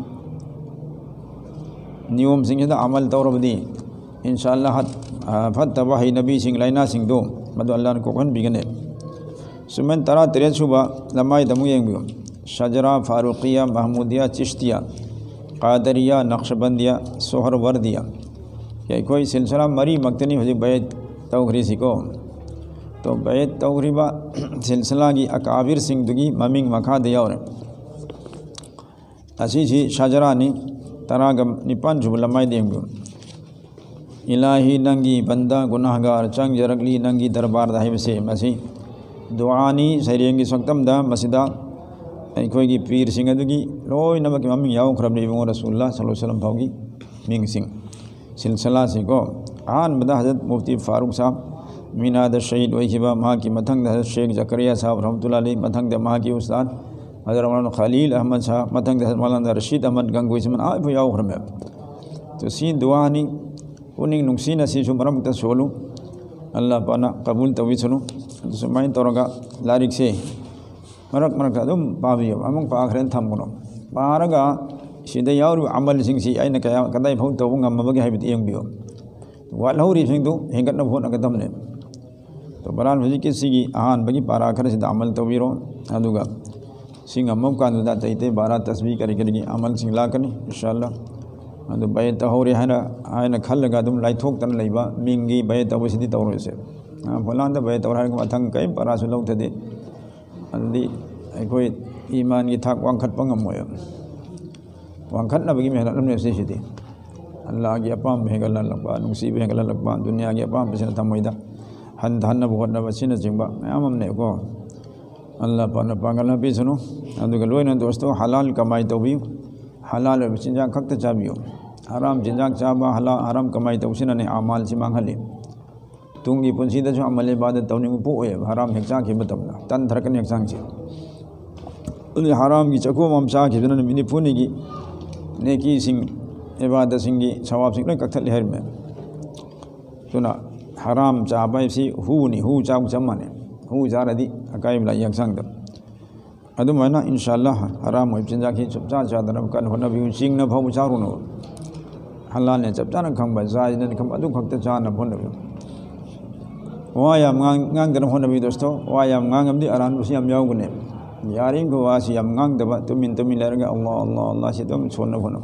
ꯅꯤꯌꯣꯝꯁꯤꯡꯁꯤꯗ ꯑꯃꯜ ꯇꯧꯔꯕꯗꯤ, ꯏꯟꯁꯥ ꯑꯜꯂꯥ, ꯍꯠ-, ꯑ, ꯐꯠꯇꯕ ꯍꯩꯅꯕꯤꯁꯤꯡ, ꯂꯥꯏꯅꯥꯁꯤꯡꯗꯨ ꯃꯗꯨ ꯑꯜꯂꯥꯅ ꯀꯣꯛꯍꯟꯕꯤꯒꯅꯤ꯫ ꯁꯨꯃꯥꯏꯅ ꯇꯔꯥꯇꯔꯦꯠ ꯁꯨꯕ ꯂꯃꯥꯏꯗ ꯑꯃꯨꯛ ꯌꯦꯡꯕꯤꯌꯨ꯫ ꯁꯖꯔꯥ, ꯐꯥꯔꯨꯀꯤꯌꯥ, ꯃꯍꯃꯨꯗꯤꯌꯥ, ꯆꯤꯁꯇꯤꯌꯥ, ꯀꯥꯗꯔꯤꯌꯥ, ꯅꯛꯁꯕꯟꯗꯤꯌꯥ, ꯁꯣꯍꯔꯋꯔꯗꯤꯌꯥ꯫ ꯑꯩꯈꯣꯏ ꯁꯤꯜꯁꯤꯂꯥ ꯃꯔꯤꯃꯛꯇꯅꯤ ꯍꯧꯖꯤꯛ ꯕꯌꯠ ꯇꯧꯈ꯭ꯔꯤꯁꯤꯀꯣ꯫ ꯇꯣ ꯕꯌꯠ ꯇꯧꯈ꯭ꯔꯤꯕ ꯁꯤꯜꯁꯤꯂꯥꯒꯤ ꯑꯀꯥꯕꯤꯔꯁꯤꯡꯗꯨꯒꯤ ꯃꯃꯤꯡ ꯃꯈꯥꯗ ꯌꯥꯎꯔꯦ꯫ ꯑꯁꯤꯁꯤ ꯁꯖꯔꯥꯅꯤ, ꯇꯔꯥꯒ ꯅꯤꯄꯥꯟ ꯁꯨꯕ ꯂꯃꯥꯏꯗ ꯌꯦꯡꯕꯤꯌꯨ꯫ "ꯏꯂꯥꯍꯤ, ꯅꯪꯒꯤ ꯕꯟꯗꯥ ꯒꯨꯅꯥꯍꯒꯥꯔ ꯆꯪꯖꯔꯛꯂꯤ ꯅꯪꯒꯤ ꯗꯔꯕꯥꯔꯗ" ꯍꯥꯏꯕꯁꯦ ꯃꯁꯤ ꯗꯨꯑꯥꯅꯤ꯫ ꯁꯩꯔꯦꯡꯒꯤ ꯁꯛꯇꯝꯗ ꯃꯁꯤꯗ ꯑꯩꯈꯣꯏꯒꯤ ꯄꯤꯔꯁꯤꯡ ꯑꯗꯨꯒꯤ ꯂꯣꯏꯅꯃꯛꯀꯤ ꯃꯃꯤꯡ ꯌꯥꯎꯈ꯭ꯔꯕꯅꯤ, ꯏꯕꯨꯡꯉꯣ ꯔꯁꯨꯜꯂꯥ ꯁꯜꯂꯜꯂꯥꯍꯨ ꯑꯂꯩꯍꯤ ꯋꯁꯜꯂꯝ ꯐꯥꯎꯒꯤ ꯃꯤꯡꯁꯤꯡ꯫ ꯁꯤꯜꯁꯤꯂꯥꯁꯤꯀꯣ, ꯑꯍꯥꯟꯕꯗ ꯍꯖꯔꯠ ꯃꯨꯐꯇꯤ ꯐꯥꯔꯨꯛ ꯁꯥꯍꯕ ꯃꯤꯅꯥꯗ ꯁꯍꯤꯗ ꯑꯣꯏꯈꯤꯕ, ꯃꯍꯥꯛꯀꯤ ꯃꯊꯪꯗ ꯍꯖꯔꯠ ꯁꯦꯈ ꯖꯀꯔꯤꯌꯥ ꯁꯥꯍꯕ ꯔꯍꯃꯇꯨꯜꯂꯥꯍꯤ ꯑꯂꯩꯍꯤ, ꯃꯊꯪꯗ ꯃꯍꯥꯛꯀꯤ ꯎꯁꯇꯥꯗ ꯍꯖꯔꯠ ꯃꯧꯂꯥꯅꯥ ꯈꯂꯤꯜ ꯑꯍꯃꯗ ꯁꯥꯍ, ꯃꯊꯪꯗ ꯍꯖꯔꯠ ꯃꯧꯂꯥꯅꯥ ꯔꯁꯤꯗ ꯑꯍꯃꯗ ꯒꯪꯒꯣꯍꯤ, ꯁꯨꯃꯥꯏꯅ ꯑꯥ ꯐꯥꯎ ꯌꯥꯎꯈ꯭ꯔꯃꯦꯕ꯫ ꯑꯗꯨ ꯁꯤ ꯗꯨꯋꯥꯅꯤ, ꯄꯨꯛꯅꯤꯡ ꯅꯨꯡꯁꯤꯅ ꯁꯤꯁꯨ ꯃꯔꯛ ꯃꯔꯛꯇ ꯁꯣꯜꯂꯨ꯫ ꯑꯜꯂꯥꯍ ꯄꯥꯛꯅ ꯀꯕꯨꯜ ꯇꯧꯕꯤꯁꯅꯨ꯫ ꯑꯗꯨ ꯁꯨꯃꯥꯏꯅ ꯇꯧꯔꯒ ꯂꯥꯏꯔꯤꯛꯁꯦ ꯃꯔꯛ ꯃꯔꯛꯇ ꯑꯗꯨꯝ ꯄꯥꯕꯤꯌꯨ꯫ ꯑꯃꯨꯛ ꯄꯥꯈ꯭ꯔꯦꯅ ꯊꯝꯒꯅꯨ꯫ ꯄꯥꯔꯒ ꯁꯤꯗ ꯌꯥꯎꯔꯤꯕ ꯑꯃꯜꯁꯤꯡꯁꯤ ꯑꯩꯅ ꯀꯌꯥ, ꯀꯗꯥꯏ ꯐꯥꯎ ꯇꯧꯕ ꯉꯝꯃꯕꯒꯦ ꯍꯥꯏꯕꯗꯨ ꯌꯦꯡꯕꯤꯌꯨ꯫ ꯋꯥꯠꯍꯧꯔꯤꯕꯁꯤꯡꯗꯨ ꯍꯦꯟꯒꯠꯅꯕ ꯍꯣꯠꯅꯒꯗꯕꯅꯤ꯫ ꯑꯗꯣ ꯕꯍꯔꯍꯥꯜ, ꯍꯧꯖꯤꯛꯀꯤ ꯁꯤꯒꯤ ꯑꯍꯥꯟꯕꯒꯤ ꯄꯥꯔꯥ ꯈꯔꯁꯤꯗ ꯑꯃꯜ ꯇꯧꯕꯤꯔꯣ꯫ ꯑꯗꯨꯒ ꯁꯤ ꯉꯝꯃꯕ ꯀꯥꯟꯗꯨꯗ ꯑꯇꯩ ꯑꯇꯩ ꯕꯥꯔꯥ, ꯇꯁꯕꯤ ꯀꯔꯤ ꯀꯔꯤꯒꯤ ꯑꯃꯜꯁꯤꯡ ꯂꯥꯛꯀꯅꯤ, ꯏꯟꯁꯥ ꯑꯜꯂꯥꯍ꯫ ꯑꯗꯨ ꯕꯌꯠ ꯇꯧꯍꯧꯔꯦ ꯍꯥꯏꯅ, ꯍꯥꯏꯅ ꯈꯜꯂꯒ ꯑꯗꯨꯝ ꯂꯥꯏꯊꯣꯛꯇꯅ ꯂꯩꯕ ꯃꯤꯡꯒꯤ ꯕꯌꯠ ꯇꯧꯕꯁꯤꯗꯤ ꯇꯧꯔꯣꯏꯁꯦ꯫ ꯑ, ꯐꯂꯥꯟꯗ ꯕꯌꯠ ꯇꯧꯔꯦ ꯍꯥꯏꯔꯒ ꯃꯊꯪ ꯀꯔꯤꯝ ꯄꯥꯔꯥꯁꯨ ꯂꯧꯊꯗꯦ꯫ ꯑꯗꯨꯗꯤ ꯑꯩꯈꯣꯏ ꯏꯃꯥꯟꯒꯤ ꯊꯥꯛ ꯋꯥꯡꯈꯠꯄ ꯉꯝꯃꯣꯏꯕ꯫ ꯋꯥꯡꯈꯠꯅꯕꯒꯤ ꯃꯦꯍꯅꯠ ꯑꯃꯅꯦ ꯁꯤꯁꯤꯗꯤ꯫ ꯑꯜꯂꯥꯍꯒꯤ ꯑꯄꯥꯝꯕ ꯍꯦꯟꯒꯠꯍꯜꯂꯛꯄ, ꯅꯨꯡꯁꯤꯕ ꯍꯦꯟꯒꯠꯍꯜꯂꯛꯄ, ꯗꯨꯅꯤꯌꯥꯒꯤ ꯑꯄꯥꯝꯕꯁꯤꯅ ꯊꯃꯣꯏꯗ ꯍꯟꯊꯍꯟꯅꯕ ꯍꯣꯠꯅꯕ ꯑꯁꯤꯅꯆꯤꯡꯕ ꯃꯌꯥꯝ ꯑꯃꯅꯦꯀꯣ꯫ ꯑꯜꯂꯥꯍ ꯄꯥꯛꯅ ꯄꯥꯡꯒꯜ ꯄꯤꯁꯅꯨ꯫ ꯑꯗꯨꯒ ꯂꯣꯏꯅ ꯗꯣꯁꯇꯣ, ꯍꯂꯥꯜ ꯀꯃꯥꯏ ꯇꯧꯕꯤꯌꯨ, ꯍꯂꯥꯜ ꯑꯣꯏꯕ ꯆꯤꯟꯖꯥꯛ ꯈꯛꯇ ꯆꯥꯕꯤꯌꯨ꯫ ꯍꯔꯥꯝ ꯆꯤꯟꯖꯥꯛ ꯆꯥꯕ, ꯍꯂꯥ-, ꯍꯔꯥꯝ ꯀꯃꯥꯏ ꯇꯧꯕꯁꯤꯅꯅꯦ ꯑꯃꯥꯜꯁꯤ ꯃꯥꯡꯍꯜꯂꯤ꯫ ꯇꯨꯡꯒꯤ ꯄꯨꯟꯁꯤꯗꯁꯨ ꯑꯃꯜ ꯏꯕꯥꯗꯠ ꯇꯧꯅꯤꯡꯕ ꯄꯣꯛꯑꯣꯏꯕ, ꯍꯔꯥꯝ ꯍꯦꯛ ꯆꯥꯈꯤꯕ ꯃꯇꯝꯗ ꯇꯟꯊꯔꯛꯀꯅꯤ ꯍꯛꯆꯥꯡꯁꯦ꯫ ꯑꯗꯨꯅ ꯍꯔꯥꯝꯒꯤ ꯆꯥꯛꯈꯨꯝ ꯑꯃ ꯆꯥꯈꯤꯕꯗꯨꯅ ꯅꯨꯃꯤꯠ ꯅꯤꯐꯨꯅꯤꯒꯤ ꯅꯦꯀꯤꯁꯤꯡ, ꯏꯕꯥꯗꯠꯁꯤꯡꯒꯤ ꯁꯋꯥꯕꯁꯤꯡ ꯂꯣꯏ ꯀꯛꯊꯠꯂꯦ ꯍꯥꯏꯔꯝꯃꯦ꯫ ꯑꯗꯨꯅ ꯍꯔꯥꯝ ꯆꯥꯕ ꯍꯥꯏꯕꯁꯤ ꯍꯨꯅꯤ, ꯍꯨ ꯆꯥꯕ ꯆꯞ ꯃꯥꯟꯅꯩ꯫ ꯍꯨ ꯆꯥꯔꯗꯤ ꯑꯀꯥꯏꯕ ꯂꯥꯛꯏ ꯍꯛꯆꯥꯡꯗ꯫ ꯑꯗꯨꯃꯥꯏꯅ ꯏꯟꯁꯥ ꯑꯜꯂꯥꯍ ꯍꯔꯥꯝ ꯑꯣꯏꯕ ꯆꯤꯟꯖꯥꯛꯁꯤ ꯁꯨꯡꯆꯥ ꯆꯥꯗꯅꯕ ꯀꯟꯅ ꯍꯣꯠꯅꯕꯤꯌꯨ꯫ ꯆꯤꯡꯅ ꯐꯥꯎꯕ ꯆꯥꯔꯨꯅꯨ꯫ ꯍꯂꯥꯜꯅꯦ ꯆꯞ ꯆꯥꯅ ꯈꯪꯕ, ꯖꯥꯏꯖꯅꯗꯤ ꯈꯪꯕ, ꯑꯗꯨ ꯈꯛꯇ ꯆꯥꯅꯕ ꯍꯣꯠꯅꯕꯤꯌꯨ꯫ ꯋꯥ ꯌꯥꯝ ꯉꯥꯡ-, ꯉꯥꯡꯗꯅꯕ ꯍꯣꯠꯅꯕꯤꯌꯨ ꯗꯣꯁꯇꯣ꯫ ꯋꯥ ꯌꯥꯝ ꯉꯥꯡꯉꯕꯗꯤ ꯑꯔꯥꯟꯕꯁꯨ ꯌꯥꯝ ꯌꯥꯎꯒꯅꯤ꯫ ꯌꯥꯔꯤꯃꯈꯩ ꯋꯥꯁꯤ ꯌꯥꯝ ꯉꯥꯡꯗꯕ, ꯇꯨꯃꯤꯟ ꯇꯨꯃꯤꯟ ꯂꯩꯔꯒ ꯑꯜꯂꯥꯍ, ꯑꯜꯂꯥꯍ, ꯑꯜꯂꯥꯍ ꯁꯤ ꯑꯗꯨꯝ ꯁꯣꯟꯅꯕ ꯍꯣꯠꯅꯧ꯫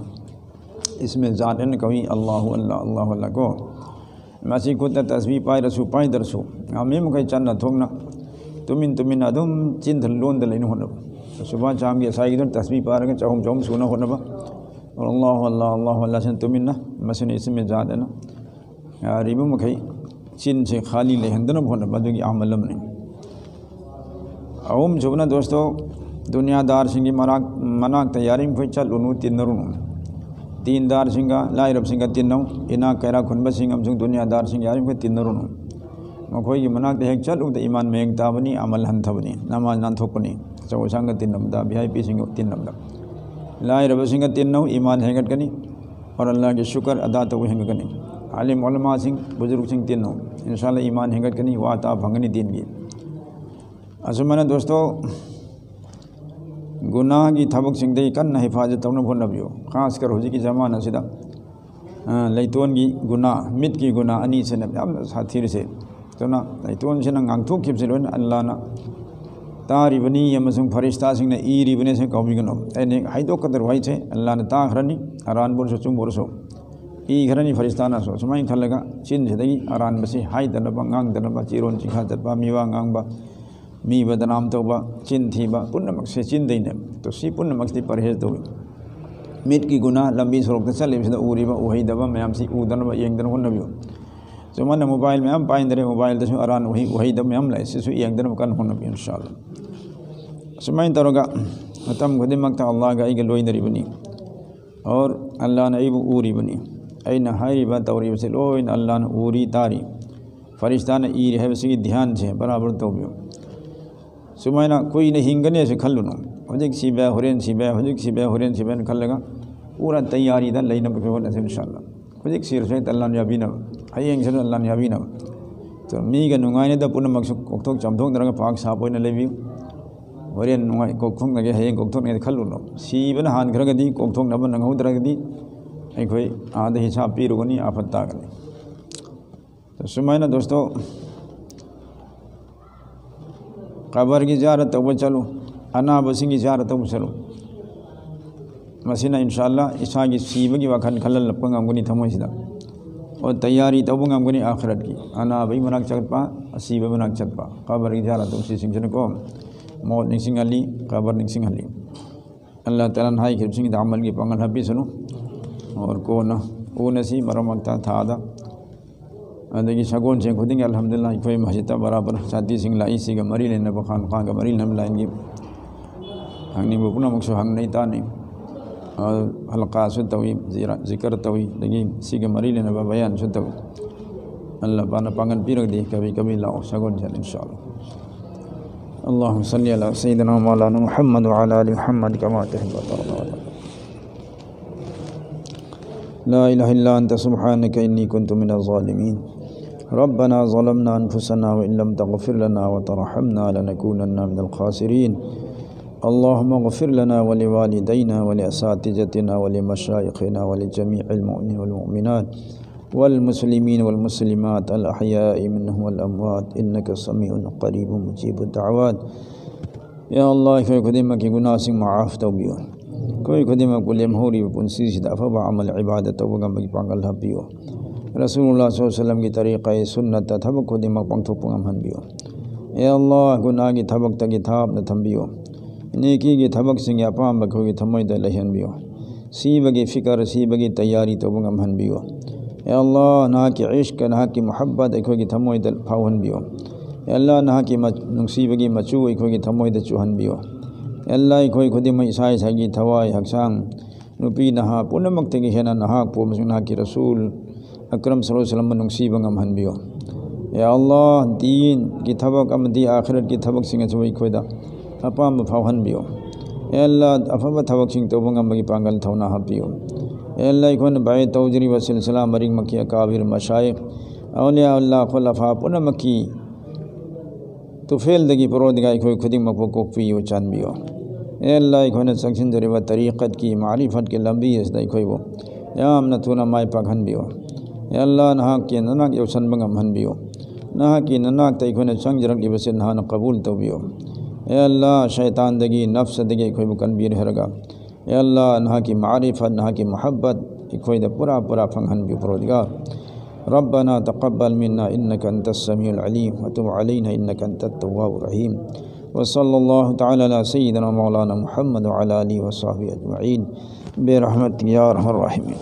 ꯏꯁꯃꯦ ꯖꯥꯠ ꯑꯅ ꯀꯧꯏ, ꯑꯜꯂꯥꯍꯨ ꯑꯜꯂꯥꯍ, ꯑꯜꯂꯥꯍꯨ ꯑꯜꯂꯥꯍ ꯀꯣ꯫ ꯃꯁꯤ ꯈꯨꯠꯇ ꯇꯁꯕꯤ ꯄꯥꯏꯔꯁꯨ ꯄꯥꯏꯗ꯭ꯔꯁꯨ, ꯉꯝꯃꯤ ꯃꯈꯩ ꯆꯟꯅ ꯊꯣꯛꯅ ꯇꯨꯃꯤꯟ ꯇꯨꯃꯤꯟꯅ ꯑꯗꯨꯝ ꯆꯤꯟꯗ ꯂꯣꯟꯗ ꯂꯩꯅ ꯍꯣꯠꯅꯕ꯫ ꯁꯨꯕꯥ ꯆꯥꯝꯒꯤ ꯉꯁꯥꯏꯒꯤꯗꯨꯅ ꯇꯁꯕꯤ ꯄꯥꯔꯒ ꯆꯍꯨꯝ ꯆꯍꯨꯝ ꯁꯨꯅ ꯍꯣꯠꯅꯕ꯫ ꯑꯜꯂꯥꯍꯨ ꯑꯜꯂꯥꯍ, ꯑꯜꯂꯥꯍꯨ ꯑꯜꯂꯥꯍ ꯁꯤꯅ ꯇꯨꯃꯤꯟꯅ, ꯃꯁꯤꯅ ꯏꯁꯃꯦ ꯖꯥꯠ ꯑꯅ꯫ ꯌꯥꯔꯤꯕ ꯃꯈꯩ ꯆꯤꯟꯁꯦ ꯈꯥꯂꯤ ꯂꯩꯍꯟꯗꯅꯕ ꯍꯣꯠꯅꯕ, ꯑꯗꯨꯒꯤ ꯑꯃꯜ ꯑꯃꯅꯤ꯫ ꯑꯍꯨꯝꯁꯨꯕꯅ ꯗꯣꯁꯇꯣ, ꯗꯨꯅꯤꯌꯥꯗꯥꯔꯁꯤꯡꯒꯤ ꯃꯔꯥꯛ-, ꯃꯅꯥꯛꯇ ꯌꯥꯔꯤꯃꯈꯩ ꯆꯠꯂꯨꯅꯨ, ꯇꯤꯟꯅꯔꯨꯅꯨ꯫ ꯗꯤꯟꯗꯥꯔꯁꯤꯡꯒ ꯂꯥꯏꯔꯕꯁꯤꯡꯒ ꯇꯤꯟꯅꯧ꯫ ꯏꯅꯥꯛ ꯀꯩꯔꯥꯛ ꯈꯨꯟꯕꯁꯤꯡ ꯑꯃꯁꯨꯡ ꯗꯨꯅꯤꯌꯥꯗꯥꯔꯁꯤꯡꯒ ꯌꯥꯔꯤꯃꯈꯩ ꯇꯤꯟꯅꯔꯨꯅꯨ꯫ ꯃꯈꯣꯏꯒꯤ ꯃꯅꯥꯛꯇ ꯍꯦꯛ ꯆꯠꯂꯨꯕꯗ ꯏꯃꯥꯟ ꯃꯌꯦꯡ ꯇꯥꯕꯅꯤ, ꯑꯃꯜ ꯍꯟꯊꯕꯅꯤ, ꯅꯃꯥꯖ ꯅꯥꯟꯊꯣꯛꯄꯅꯤ꯫ ꯑꯆꯧ ꯑꯁꯥꯡꯒ ꯇꯤꯟꯅꯕꯗ, ꯚꯤ ꯑꯥꯏ ꯄꯤꯁꯤꯡꯒ ꯇꯤꯟꯅꯕꯗ꯫ ꯂꯥꯏꯔꯕꯁꯤꯡꯒ ꯇꯤꯟꯅꯧ, ꯏꯃꯥꯟ ꯍꯦꯟꯒꯠꯀꯅꯤ꯫ ꯑꯣꯔ ꯑꯜꯂꯥꯍꯒꯤ ꯁꯨꯀꯔ ꯑꯗꯥ ꯇꯧꯕ ꯍꯦꯟꯒꯠꯀꯅꯤ꯫ ꯑꯥꯂꯤꯝ ꯎꯂꯃꯥꯁꯤꯡ, ꯕꯨꯖꯨꯔꯒꯁꯤꯡ ꯇꯤꯟꯅꯧ꯫ ꯏꯟꯁꯥ ꯑꯜꯂꯥꯍ ꯏꯃꯥꯟ ꯍꯦꯟꯒꯠꯀꯅꯤ, ꯋꯥ ꯇꯥ ꯐꯪꯒꯅꯤ ꯗꯤꯟꯒꯤ꯫ ꯑꯁꯨꯃꯥꯏꯅ ꯗꯣꯁꯇꯣ, ꯒꯨꯅꯥꯒꯤ ꯊꯕꯛꯁꯤꯡꯗꯒꯤ ꯀꯟꯅ ꯍꯤꯐꯥꯖꯠ ꯇꯧꯅꯕ ꯍꯣꯠꯅꯕꯤꯌꯨ꯫ ꯈꯥꯁ ꯀꯔ ꯍꯧꯖꯤꯛꯀꯤ ꯖꯃꯥꯅ ꯑꯁꯤꯗ, ꯑ, ꯂꯩꯇꯣꯟꯒꯤ ꯒꯨꯅꯥ, ꯃꯤꯠꯀꯤ ꯒꯨꯅꯥ ꯑꯅꯤꯁꯤꯅ ꯌꯥꯝꯅ ꯁꯥꯊꯤꯔꯤꯁꯦ꯫ ꯑꯗꯨꯅ ꯂꯩꯇꯣꯟꯁꯤꯅ ꯉꯥꯡꯊꯣꯛꯈꯤꯕꯁꯦ ꯂꯣꯏꯅ ꯑꯜꯂꯥꯅ ꯇꯥꯔꯤꯕꯅꯤ ꯑꯃꯁꯨꯡ ꯐꯔꯤꯁꯇꯥꯁꯤꯡꯅ ꯏꯔꯤꯕꯅꯤ ꯁꯤ ꯀꯥꯎꯕꯤꯒꯅꯨ꯫ ꯑꯩꯅ ꯍꯦꯛ ꯍꯥꯏꯗꯣꯛꯀꯗꯧꯔꯤꯕ ꯋꯥꯍꯩꯁꯦ ꯑꯜꯂꯥꯅ ꯇꯥꯈ꯭ꯔꯅꯤ, ꯑꯔꯥꯟꯕ ꯑꯣꯏꯔꯁꯨ ꯑꯆꯨꯝꯕ ꯑꯣꯏꯔꯁꯨ꯫ ꯏꯈ꯭ꯔꯅꯤ ꯐꯔꯤꯁꯇꯥꯅꯁꯨ꯫ ꯁꯨꯃꯥꯏꯅ ꯈꯜꯂꯒ ꯆꯤꯟꯁꯤꯗꯒꯤ ꯑꯔꯥꯟꯕꯁꯤ ꯍꯥꯏꯗꯅꯕ, ꯉꯥꯡꯗꯅꯕ, ꯆꯤꯔꯣꯟ ꯆꯤꯡꯈꯥ ꯆꯠꯄ, ꯃꯤꯋꯥ ꯉꯥꯡꯕ, ꯃꯤ ꯕꯗꯅꯥꯝ ꯇꯧꯕ, ꯆꯤꯟ ꯊꯤꯕ, ꯄꯨꯝꯅꯃꯛꯁꯦ ꯆꯤꯟꯗꯩꯅꯦ꯫ ꯑꯗꯣ ꯁꯤ ꯄꯨꯝꯅꯃꯛꯁꯤ ꯄꯔꯍꯦꯖ ꯇꯧꯏ꯫ ꯃꯤꯠꯀꯤ ꯒꯨꯅꯥ, ꯂꯝꯕꯤ ꯁꯣꯔꯣꯛꯇ ꯆꯠꯂꯤꯕꯁꯤꯗ ꯎꯔꯤꯕ ꯎꯍꯩꯗꯕ ꯃꯌꯥꯝꯁꯤ ꯎꯗꯅꯕ, ꯌꯦꯡꯗꯅ ꯍꯣꯠꯅꯕꯤꯌꯨ꯫ ꯆꯨꯝꯃꯟꯅ ꯃꯣꯕꯥꯏꯜ ꯃꯌꯥꯝ ꯄꯥꯏꯗ꯭ꯔꯦ, ꯃꯣꯕꯥꯏꯜꯗꯁꯨ ꯑꯔꯥꯟ ꯎꯍꯩ, ꯎꯍꯩꯗꯕ ꯃꯌꯥꯝ ꯂꯩ꯫ ꯁꯤꯁꯨ ꯌꯦꯡꯗꯅꯕ ꯀꯟꯅ ꯍꯣꯠꯅꯕꯤꯌꯨ, ꯏꯟꯁꯥ ꯑꯜꯂꯥ꯫ ꯑꯁꯨꯃꯥꯏꯅ ꯇꯧꯔꯒ ꯃꯇꯝ ꯈꯨꯗꯤꯡꯃꯛꯇ ꯑꯜꯂꯥꯍꯒ ꯑꯩꯒ ꯂꯣꯏꯅꯔꯤꯕꯅꯤ꯫ ꯑꯣꯔ ꯑꯜꯂꯥꯍꯅ ꯑꯩꯕꯨ ꯎꯔꯤꯕꯅꯤ꯫ ꯑꯩꯅ ꯍꯥꯏꯔꯤꯕ ꯇꯧꯔꯤꯕꯁꯤ ꯂꯣꯏꯅ ꯑꯜꯂꯥꯍꯅ ꯎꯔꯤ, ꯇꯥꯔꯤ꯫ ꯐꯔꯤꯁꯇꯥꯅ ꯏꯔꯤ ꯍꯥꯏꯕꯁꯤꯒꯤ ꯙ꯭ꯌꯥꯟꯁꯦ ꯕꯔꯥꯕꯔ ꯇꯧꯕꯤꯌꯨ꯫ ꯁꯨꯃꯥꯏꯅ ꯀꯨꯏꯅ ꯍꯤꯡꯒꯅꯤ ꯍꯥꯏꯁꯨ ꯈꯜꯂꯨꯅꯨ꯫ ꯍꯧꯖꯤꯛ ꯁꯤꯕ ꯌꯥꯏ, ꯍꯣꯔꯦꯟ ꯁꯤꯕ ꯌꯥꯏ, ꯍꯧꯖꯤꯛ ꯁꯤꯕ ꯌꯥꯏ, ꯍꯣꯔꯦꯟ ꯁꯤꯕ ꯌꯥꯏꯅ ꯈꯜꯂꯒ ꯄꯨꯔꯥ ꯇꯌꯥꯔꯤꯗ ꯂꯩꯅꯕ ꯍꯣꯠꯅꯁꯤ, ꯏꯟꯁꯥ ꯑꯜꯂꯥ꯫ ꯍꯧꯖꯤꯛ ꯁꯤꯔꯁꯨ ꯍꯦꯛꯇ ꯑꯜꯂꯥꯍꯅ ꯌꯥꯕꯤꯅꯕ, ꯍꯌꯦꯡꯁꯨ ꯑꯜꯂꯥꯍꯅ ꯌꯥꯕꯤꯅꯕ꯫ ꯑꯗꯣ ꯃꯤꯒ ꯅꯨꯡꯉꯥꯏꯅꯗꯕ ꯄꯨꯝꯅꯃꯛꯁꯨ ꯀꯣꯛꯊꯣꯛ ꯆꯥꯝꯊꯣꯛꯅꯔꯒ ꯄꯥꯛ ꯁꯥꯕ ꯑꯣꯏꯅ ꯂꯩꯕꯤꯌꯨ꯫ ꯍꯣꯔꯦꯟ ꯅꯨꯡꯉꯥꯏ ꯀꯣꯛꯊꯣꯛꯅꯒꯦ, ꯍꯌꯦꯡ ꯀꯣꯛꯊꯣꯛꯅꯒꯦ ꯈꯜꯂꯨꯅꯨ꯫ ꯁꯤꯕꯅ ꯍꯥꯟꯈ꯭ꯔꯒꯗꯤ, ꯀꯣꯛꯊꯣꯛꯅꯕ ꯅꯪꯍꯧꯗ꯭ꯔꯒꯗꯤ ꯑꯩꯈꯣꯏ ꯑꯥꯗ ꯍꯤꯁꯥꯕ ꯄꯤꯔꯨꯒꯅꯤ, ꯑꯥꯐꯠ ꯇꯥꯒꯅꯤ꯫ ꯑꯗꯣ ꯁꯨꯃꯥꯏꯅ ꯗꯣꯁꯇꯣ, ꯀꯕꯔꯒꯤ ꯖꯤꯌꯥꯔꯠ ꯇꯧꯕ ꯆꯠꯂꯨ, ꯑꯅꯥꯕꯁꯤꯡꯒꯤ ꯖꯤꯌꯥꯔꯠ ꯇꯧꯕ ꯆꯠꯂꯨ꯫ ꯃꯁꯤꯅ ꯏꯟꯁꯥ ꯑꯜꯂꯥ ꯏꯁꯥꯒꯤ ꯁꯤꯕꯒꯤ ꯋꯥꯈꯜ ꯈꯜꯍꯜꯂꯛꯄ ꯉꯝꯒꯅꯤ ꯊꯃꯣꯏꯁꯤꯗ꯫ ꯑꯣ, ꯇꯌꯥꯔꯤ ꯇꯧꯕ ꯉꯝꯒꯅꯤ ꯑꯥꯈꯤꯔꯠꯀꯤ꯫ ꯑꯅꯥꯕꯒꯤ ꯃꯅꯥꯛ ꯆꯠꯄ, ꯑꯁꯤꯕ ꯃꯅꯥꯛ ꯆꯠꯄ, ꯀꯕꯔꯒꯤ ꯖꯤꯌꯥꯔꯠ ꯇꯧꯕ ꯁꯤꯁꯤꯡꯁꯤꯅꯀꯣ, ꯃꯣꯠ ꯅꯤꯡꯁꯤꯡꯍꯜꯂꯤ, ꯀꯕꯔ ꯅꯤꯡꯁꯤꯡꯍꯜꯂꯤ꯫ ꯑꯜꯂꯥꯍ ꯇꯥꯂꯥꯅ ꯍꯥꯏꯈꯤꯕꯁꯤꯡꯗ ꯑꯃꯜꯒꯤ ꯄꯥꯡꯒꯜ ꯍꯥꯞꯄꯤꯁꯅꯨ꯫ ꯑꯣꯔ ꯀꯣꯟꯅ ꯎꯅꯁꯤ ꯃꯔꯛ ꯃꯔꯛꯇ ꯊꯥꯗ꯫ ꯑꯗꯒꯤ ꯁꯒꯣꯜꯁꯦꯟ ꯈꯨꯗꯤꯡꯒꯤ ꯑꯜꯍꯝꯗꯨꯂꯤꯜꯂꯥꯍ ꯑꯩꯈꯣꯏ ꯃꯁꯖꯤꯗꯇ ꯕꯔꯥꯕꯔ ꯁꯥꯟꯇꯤꯁꯤꯡ ꯂꯥꯛꯏ꯫ ꯁꯤꯒ ꯃꯔꯤ ꯂꯩꯅꯕ, ꯈꯥꯟ ꯈꯥꯟꯒ ꯃꯔꯤ ꯂꯩꯅꯕ ꯂꯥꯏꯟꯒꯤ ꯍꯪꯅꯤꯡꯕ ꯄꯨꯝꯅꯃꯛꯁꯨ ꯍꯪꯅꯩ ꯇꯥꯅꯩ꯫ ꯑ, ꯍꯜꯀꯥꯁꯨ ꯇꯧꯏ, ꯖꯤꯔꯥ-, ꯖꯤꯀꯔ ꯇꯧꯏ, ꯑꯗꯒꯤ ꯁꯤꯒ ꯃꯔꯤ ꯂꯩꯅꯕ ꯕꯌꯥꯟꯁꯨ ꯇꯧꯏ꯫ ꯑꯜꯂꯥꯍ ꯄꯥꯛꯅ ꯄꯥꯡꯒꯜ ꯄꯤꯔꯒꯗꯤ ꯀꯕꯤ ꯀꯕꯤ ꯂꯥꯛꯑꯣ ꯁꯒꯣꯜꯁꯦꯟ ꯏꯟꯁꯥ ꯑꯜꯂꯥꯍ꯫ اللهم صل على سيدنا مولانا محمد وعلى آل محمد كما تحب وترضى. لا إله إلا أنت سبحانك إني كنت من الظالمين. ربنا ظلمنا أنفسنا وإن لم تغفر لنا وترحمنا لنكونن من الخاسرين. اللهم اغفر لنا ولوالدينا ولأساتذتنا ولمشايخنا ولجميع المؤمنين والمؤمنات والمسلمين والمسلمات الأحياء منهم والأموات إنك سميع قريب مجيب الدعوات. ꯌꯥ ꯑꯜꯂꯥꯍ, ꯑꯩꯈꯣꯏ ꯈꯨꯗꯤꯡꯃꯛꯀꯤ ꯒꯨꯅꯥꯁꯤꯡ ꯃꯥꯐ ꯇꯧꯕꯤꯌꯨ꯫ ꯑꯩꯈꯣꯏ ꯈꯨꯗꯤꯡꯃꯛꯄꯨ ꯂꯦꯝꯍꯧꯔꯤꯕ ꯄꯨꯟꯁꯤꯁꯤꯗ ꯑꯐꯕ ꯑꯃꯜ ꯏꯕꯥꯗꯠ ꯇꯧꯕ ꯉꯝꯕꯒꯤ ꯄꯥꯡꯒꯜ ꯍꯥꯞꯄꯤꯌꯨ꯫ ꯔꯁꯨꯂꯨꯜꯂꯥꯍ ꯁꯜꯂꯜꯂꯥꯍꯨ ꯑꯂꯥꯏꯍꯤ ꯋꯥꯁꯜꯂꯝꯒꯤ ꯇꯔꯤꯀꯥ ꯁꯨꯟꯅꯠꯇ ꯊꯕꯛ ꯈꯨꯗꯤꯡꯃꯛ ꯄꯥꯡꯊꯣꯛꯄ ꯉꯝꯍꯟꯕꯤꯌꯨ꯫ ꯌꯥ ꯑꯜꯂꯥꯍ, ꯒꯨꯅꯥꯒꯤ ꯊꯕꯛꯇꯒꯤ ꯊꯥꯞꯅ ꯊꯝꯕꯤꯌꯨ꯫ ꯅꯦꯀꯤꯒꯤ ꯊꯕꯛꯁꯤꯡꯒꯤ ꯑꯄꯥꯝꯕ ꯑꯩꯈꯣꯏꯒꯤ ꯊꯃꯣꯏꯗ ꯂꯩꯍꯟꯕꯤꯌꯨ꯫ ꯁꯤꯕꯒꯤ ꯐꯤꯀꯔ, ꯁꯤꯕꯒꯤ ꯇꯌꯥꯔꯤ ꯇꯧꯕ ꯉꯝꯍꯟꯕꯤꯌꯨ꯫ ꯌꯥ ꯑꯜꯂꯥꯍ, ꯅꯍꯥꯛꯀꯤ ꯏꯁ꯭ꯛ, ꯅꯍꯥꯛꯀꯤ ꯃꯨꯍꯕꯠ ꯑꯩꯈꯣꯏꯒꯤ ꯊꯃꯣꯏꯗ ꯐꯥꯎꯍꯟꯕꯤꯌꯨ꯫ ꯌꯥ ꯑꯜꯂꯥꯍ, ꯅꯍꯥꯛꯀꯤ ꯃ-, ꯅꯨꯡꯁꯤꯕꯒꯤ ꯃꯆꯨ ꯑꯩꯈꯣꯏꯒꯤ ꯊꯃꯣꯏꯗ ꯆꯨꯍꯟꯕꯤꯌꯨ꯫ ꯌꯥ ꯑꯜꯂꯥꯍ, ꯑꯩꯈꯣꯏ ꯈꯨꯗꯤꯡꯃꯛ ꯏꯁꯥ ꯏꯁꯥꯒꯤ ꯊꯋꯥꯏ, ꯍꯛꯆꯥꯡ, ꯅꯨꯄꯤ ꯅꯍꯥ ꯄꯨꯝꯅꯃꯛꯇꯒꯤ ꯍꯦꯟꯅ ꯅꯍꯥꯛꯄꯨ ꯑꯃꯁꯨꯡ ꯅꯍꯥꯛꯀꯤ ꯔꯁꯨꯜ ꯑꯀꯔꯝ ꯁꯜꯂꯜꯂꯥꯍꯨ ꯑꯂꯥꯏꯍꯤ ꯋꯥꯁꯜꯂꯝꯕꯨ ꯅꯨꯡꯁꯤꯕ ꯉꯝꯍꯟꯕꯤꯌꯨ꯫ ꯌꯥ ꯑꯜꯂꯥꯍ, ꯗꯤꯟꯒꯤ ꯊꯕꯛ ꯑꯃꯗꯤ ꯑꯥꯈꯤꯔꯠꯀꯤ ꯊꯕꯛꯁꯤꯡ ꯑꯁꯤꯕꯨ ꯑꯩꯈꯣꯏꯗ ꯑꯄꯥꯝꯕ ꯐꯥꯎꯍꯟꯕꯤꯌꯨ꯫ ꯌꯥ ꯑꯜꯂꯥꯍ, ꯑꯐꯕ ꯊꯕꯛꯁꯤꯡ ꯇꯧꯕ ꯉꯝꯕꯒꯤ ꯄꯥꯡꯒꯜ ꯊꯧꯅꯥ ꯍꯥꯞꯄꯤꯌꯨ꯫ ꯌꯥ ꯑꯜꯂꯥꯍ, ꯑꯩꯈꯣꯏꯅ ꯕꯥꯏꯑꯠ ꯇꯧꯖꯔꯤꯕ ꯁꯤꯜꯁꯤꯂꯥ ꯃꯔꯤꯛꯃꯛꯀꯤ ꯑꯀꯥꯕꯤꯔ ꯃꯁꯥꯏꯈ, ꯑꯧꯂꯤꯌꯥ ꯑꯜꯂꯥꯍ, ꯈꯨꯂꯐꯥ ꯄꯨꯝꯅꯃꯛꯀꯤ ꯇꯨꯐꯦꯜꯗꯒꯤ ꯄꯔꯣꯗꯤꯒꯥꯔ ꯑꯩꯈꯣꯏ ꯈꯨꯗꯤꯡꯃꯛꯄꯨ ꯀꯣꯛꯄꯤꯌꯨ, ꯆꯥꯟꯕꯤꯌꯨ꯫ ꯌꯥ ꯑꯜꯂꯥꯍ, ꯑꯩꯈꯣꯏꯅ ꯆꯪꯁꯤꯟꯖꯔꯤꯕ ꯇꯔꯤꯀꯠꯀꯤ, ꯃꯥꯔꯤꯐꯠꯀꯤ ꯂꯝꯕꯤ ꯑꯁꯤꯗ ꯑꯩꯈꯣꯏꯕꯨ ꯌꯥꯝꯅ ꯊꯨꯅ ꯃꯥꯏ ꯄꯥꯛꯍꯟꯕꯤꯌꯨ꯫ ꯌꯥ ꯑꯜꯂꯥꯍ, ꯅꯍꯥꯛꯀꯤ ꯅꯅꯥꯛ ꯌꯧꯁꯤꯟꯕ ꯉꯝꯍꯟꯕꯤꯌꯨ꯫ ꯅꯍꯥꯛꯀꯤ ꯅꯅꯥꯛꯇ ꯑꯩꯈꯣꯏꯅ ꯆꯪꯖꯔꯛꯂꯤꯕꯁꯤ ꯅꯍꯥꯛꯅ ꯀꯕꯨꯜ ꯇꯧꯕꯤꯌꯨ꯫ ꯌꯥ ꯑꯜꯂꯥꯍ, ꯁꯩꯇꯥꯟꯗꯒꯤ, ꯅꯐꯁꯗꯒꯤ ꯑꯩꯈꯣꯏꯕꯨ ꯀꯟꯕꯤꯔꯦ ꯍꯥꯏꯔꯒ, ꯌꯥ ꯑꯜꯂꯥꯍ, ꯅꯍꯥꯛꯀꯤ ꯃꯥꯔꯤꯐꯠ, ꯅꯍꯥꯛꯀꯤ ꯃꯨꯍꯕꯠ ꯑꯩꯈꯣꯏꯗ ꯄꯨꯔꯥ ꯄꯨꯔꯥ ꯐꯪꯍꯟꯕꯤꯌꯨ, ꯄꯔꯣꯗꯤꯒꯥꯔ꯫ ربنا تقبل منا إنك أنت السميع العليم وتب علينا إنك أنت التواب الرحيم. وصلى الله تعالى على سيدنا مولانا محمد وعلى آله وصحبه أجمعين برحمتك يا أرحم الراحمين.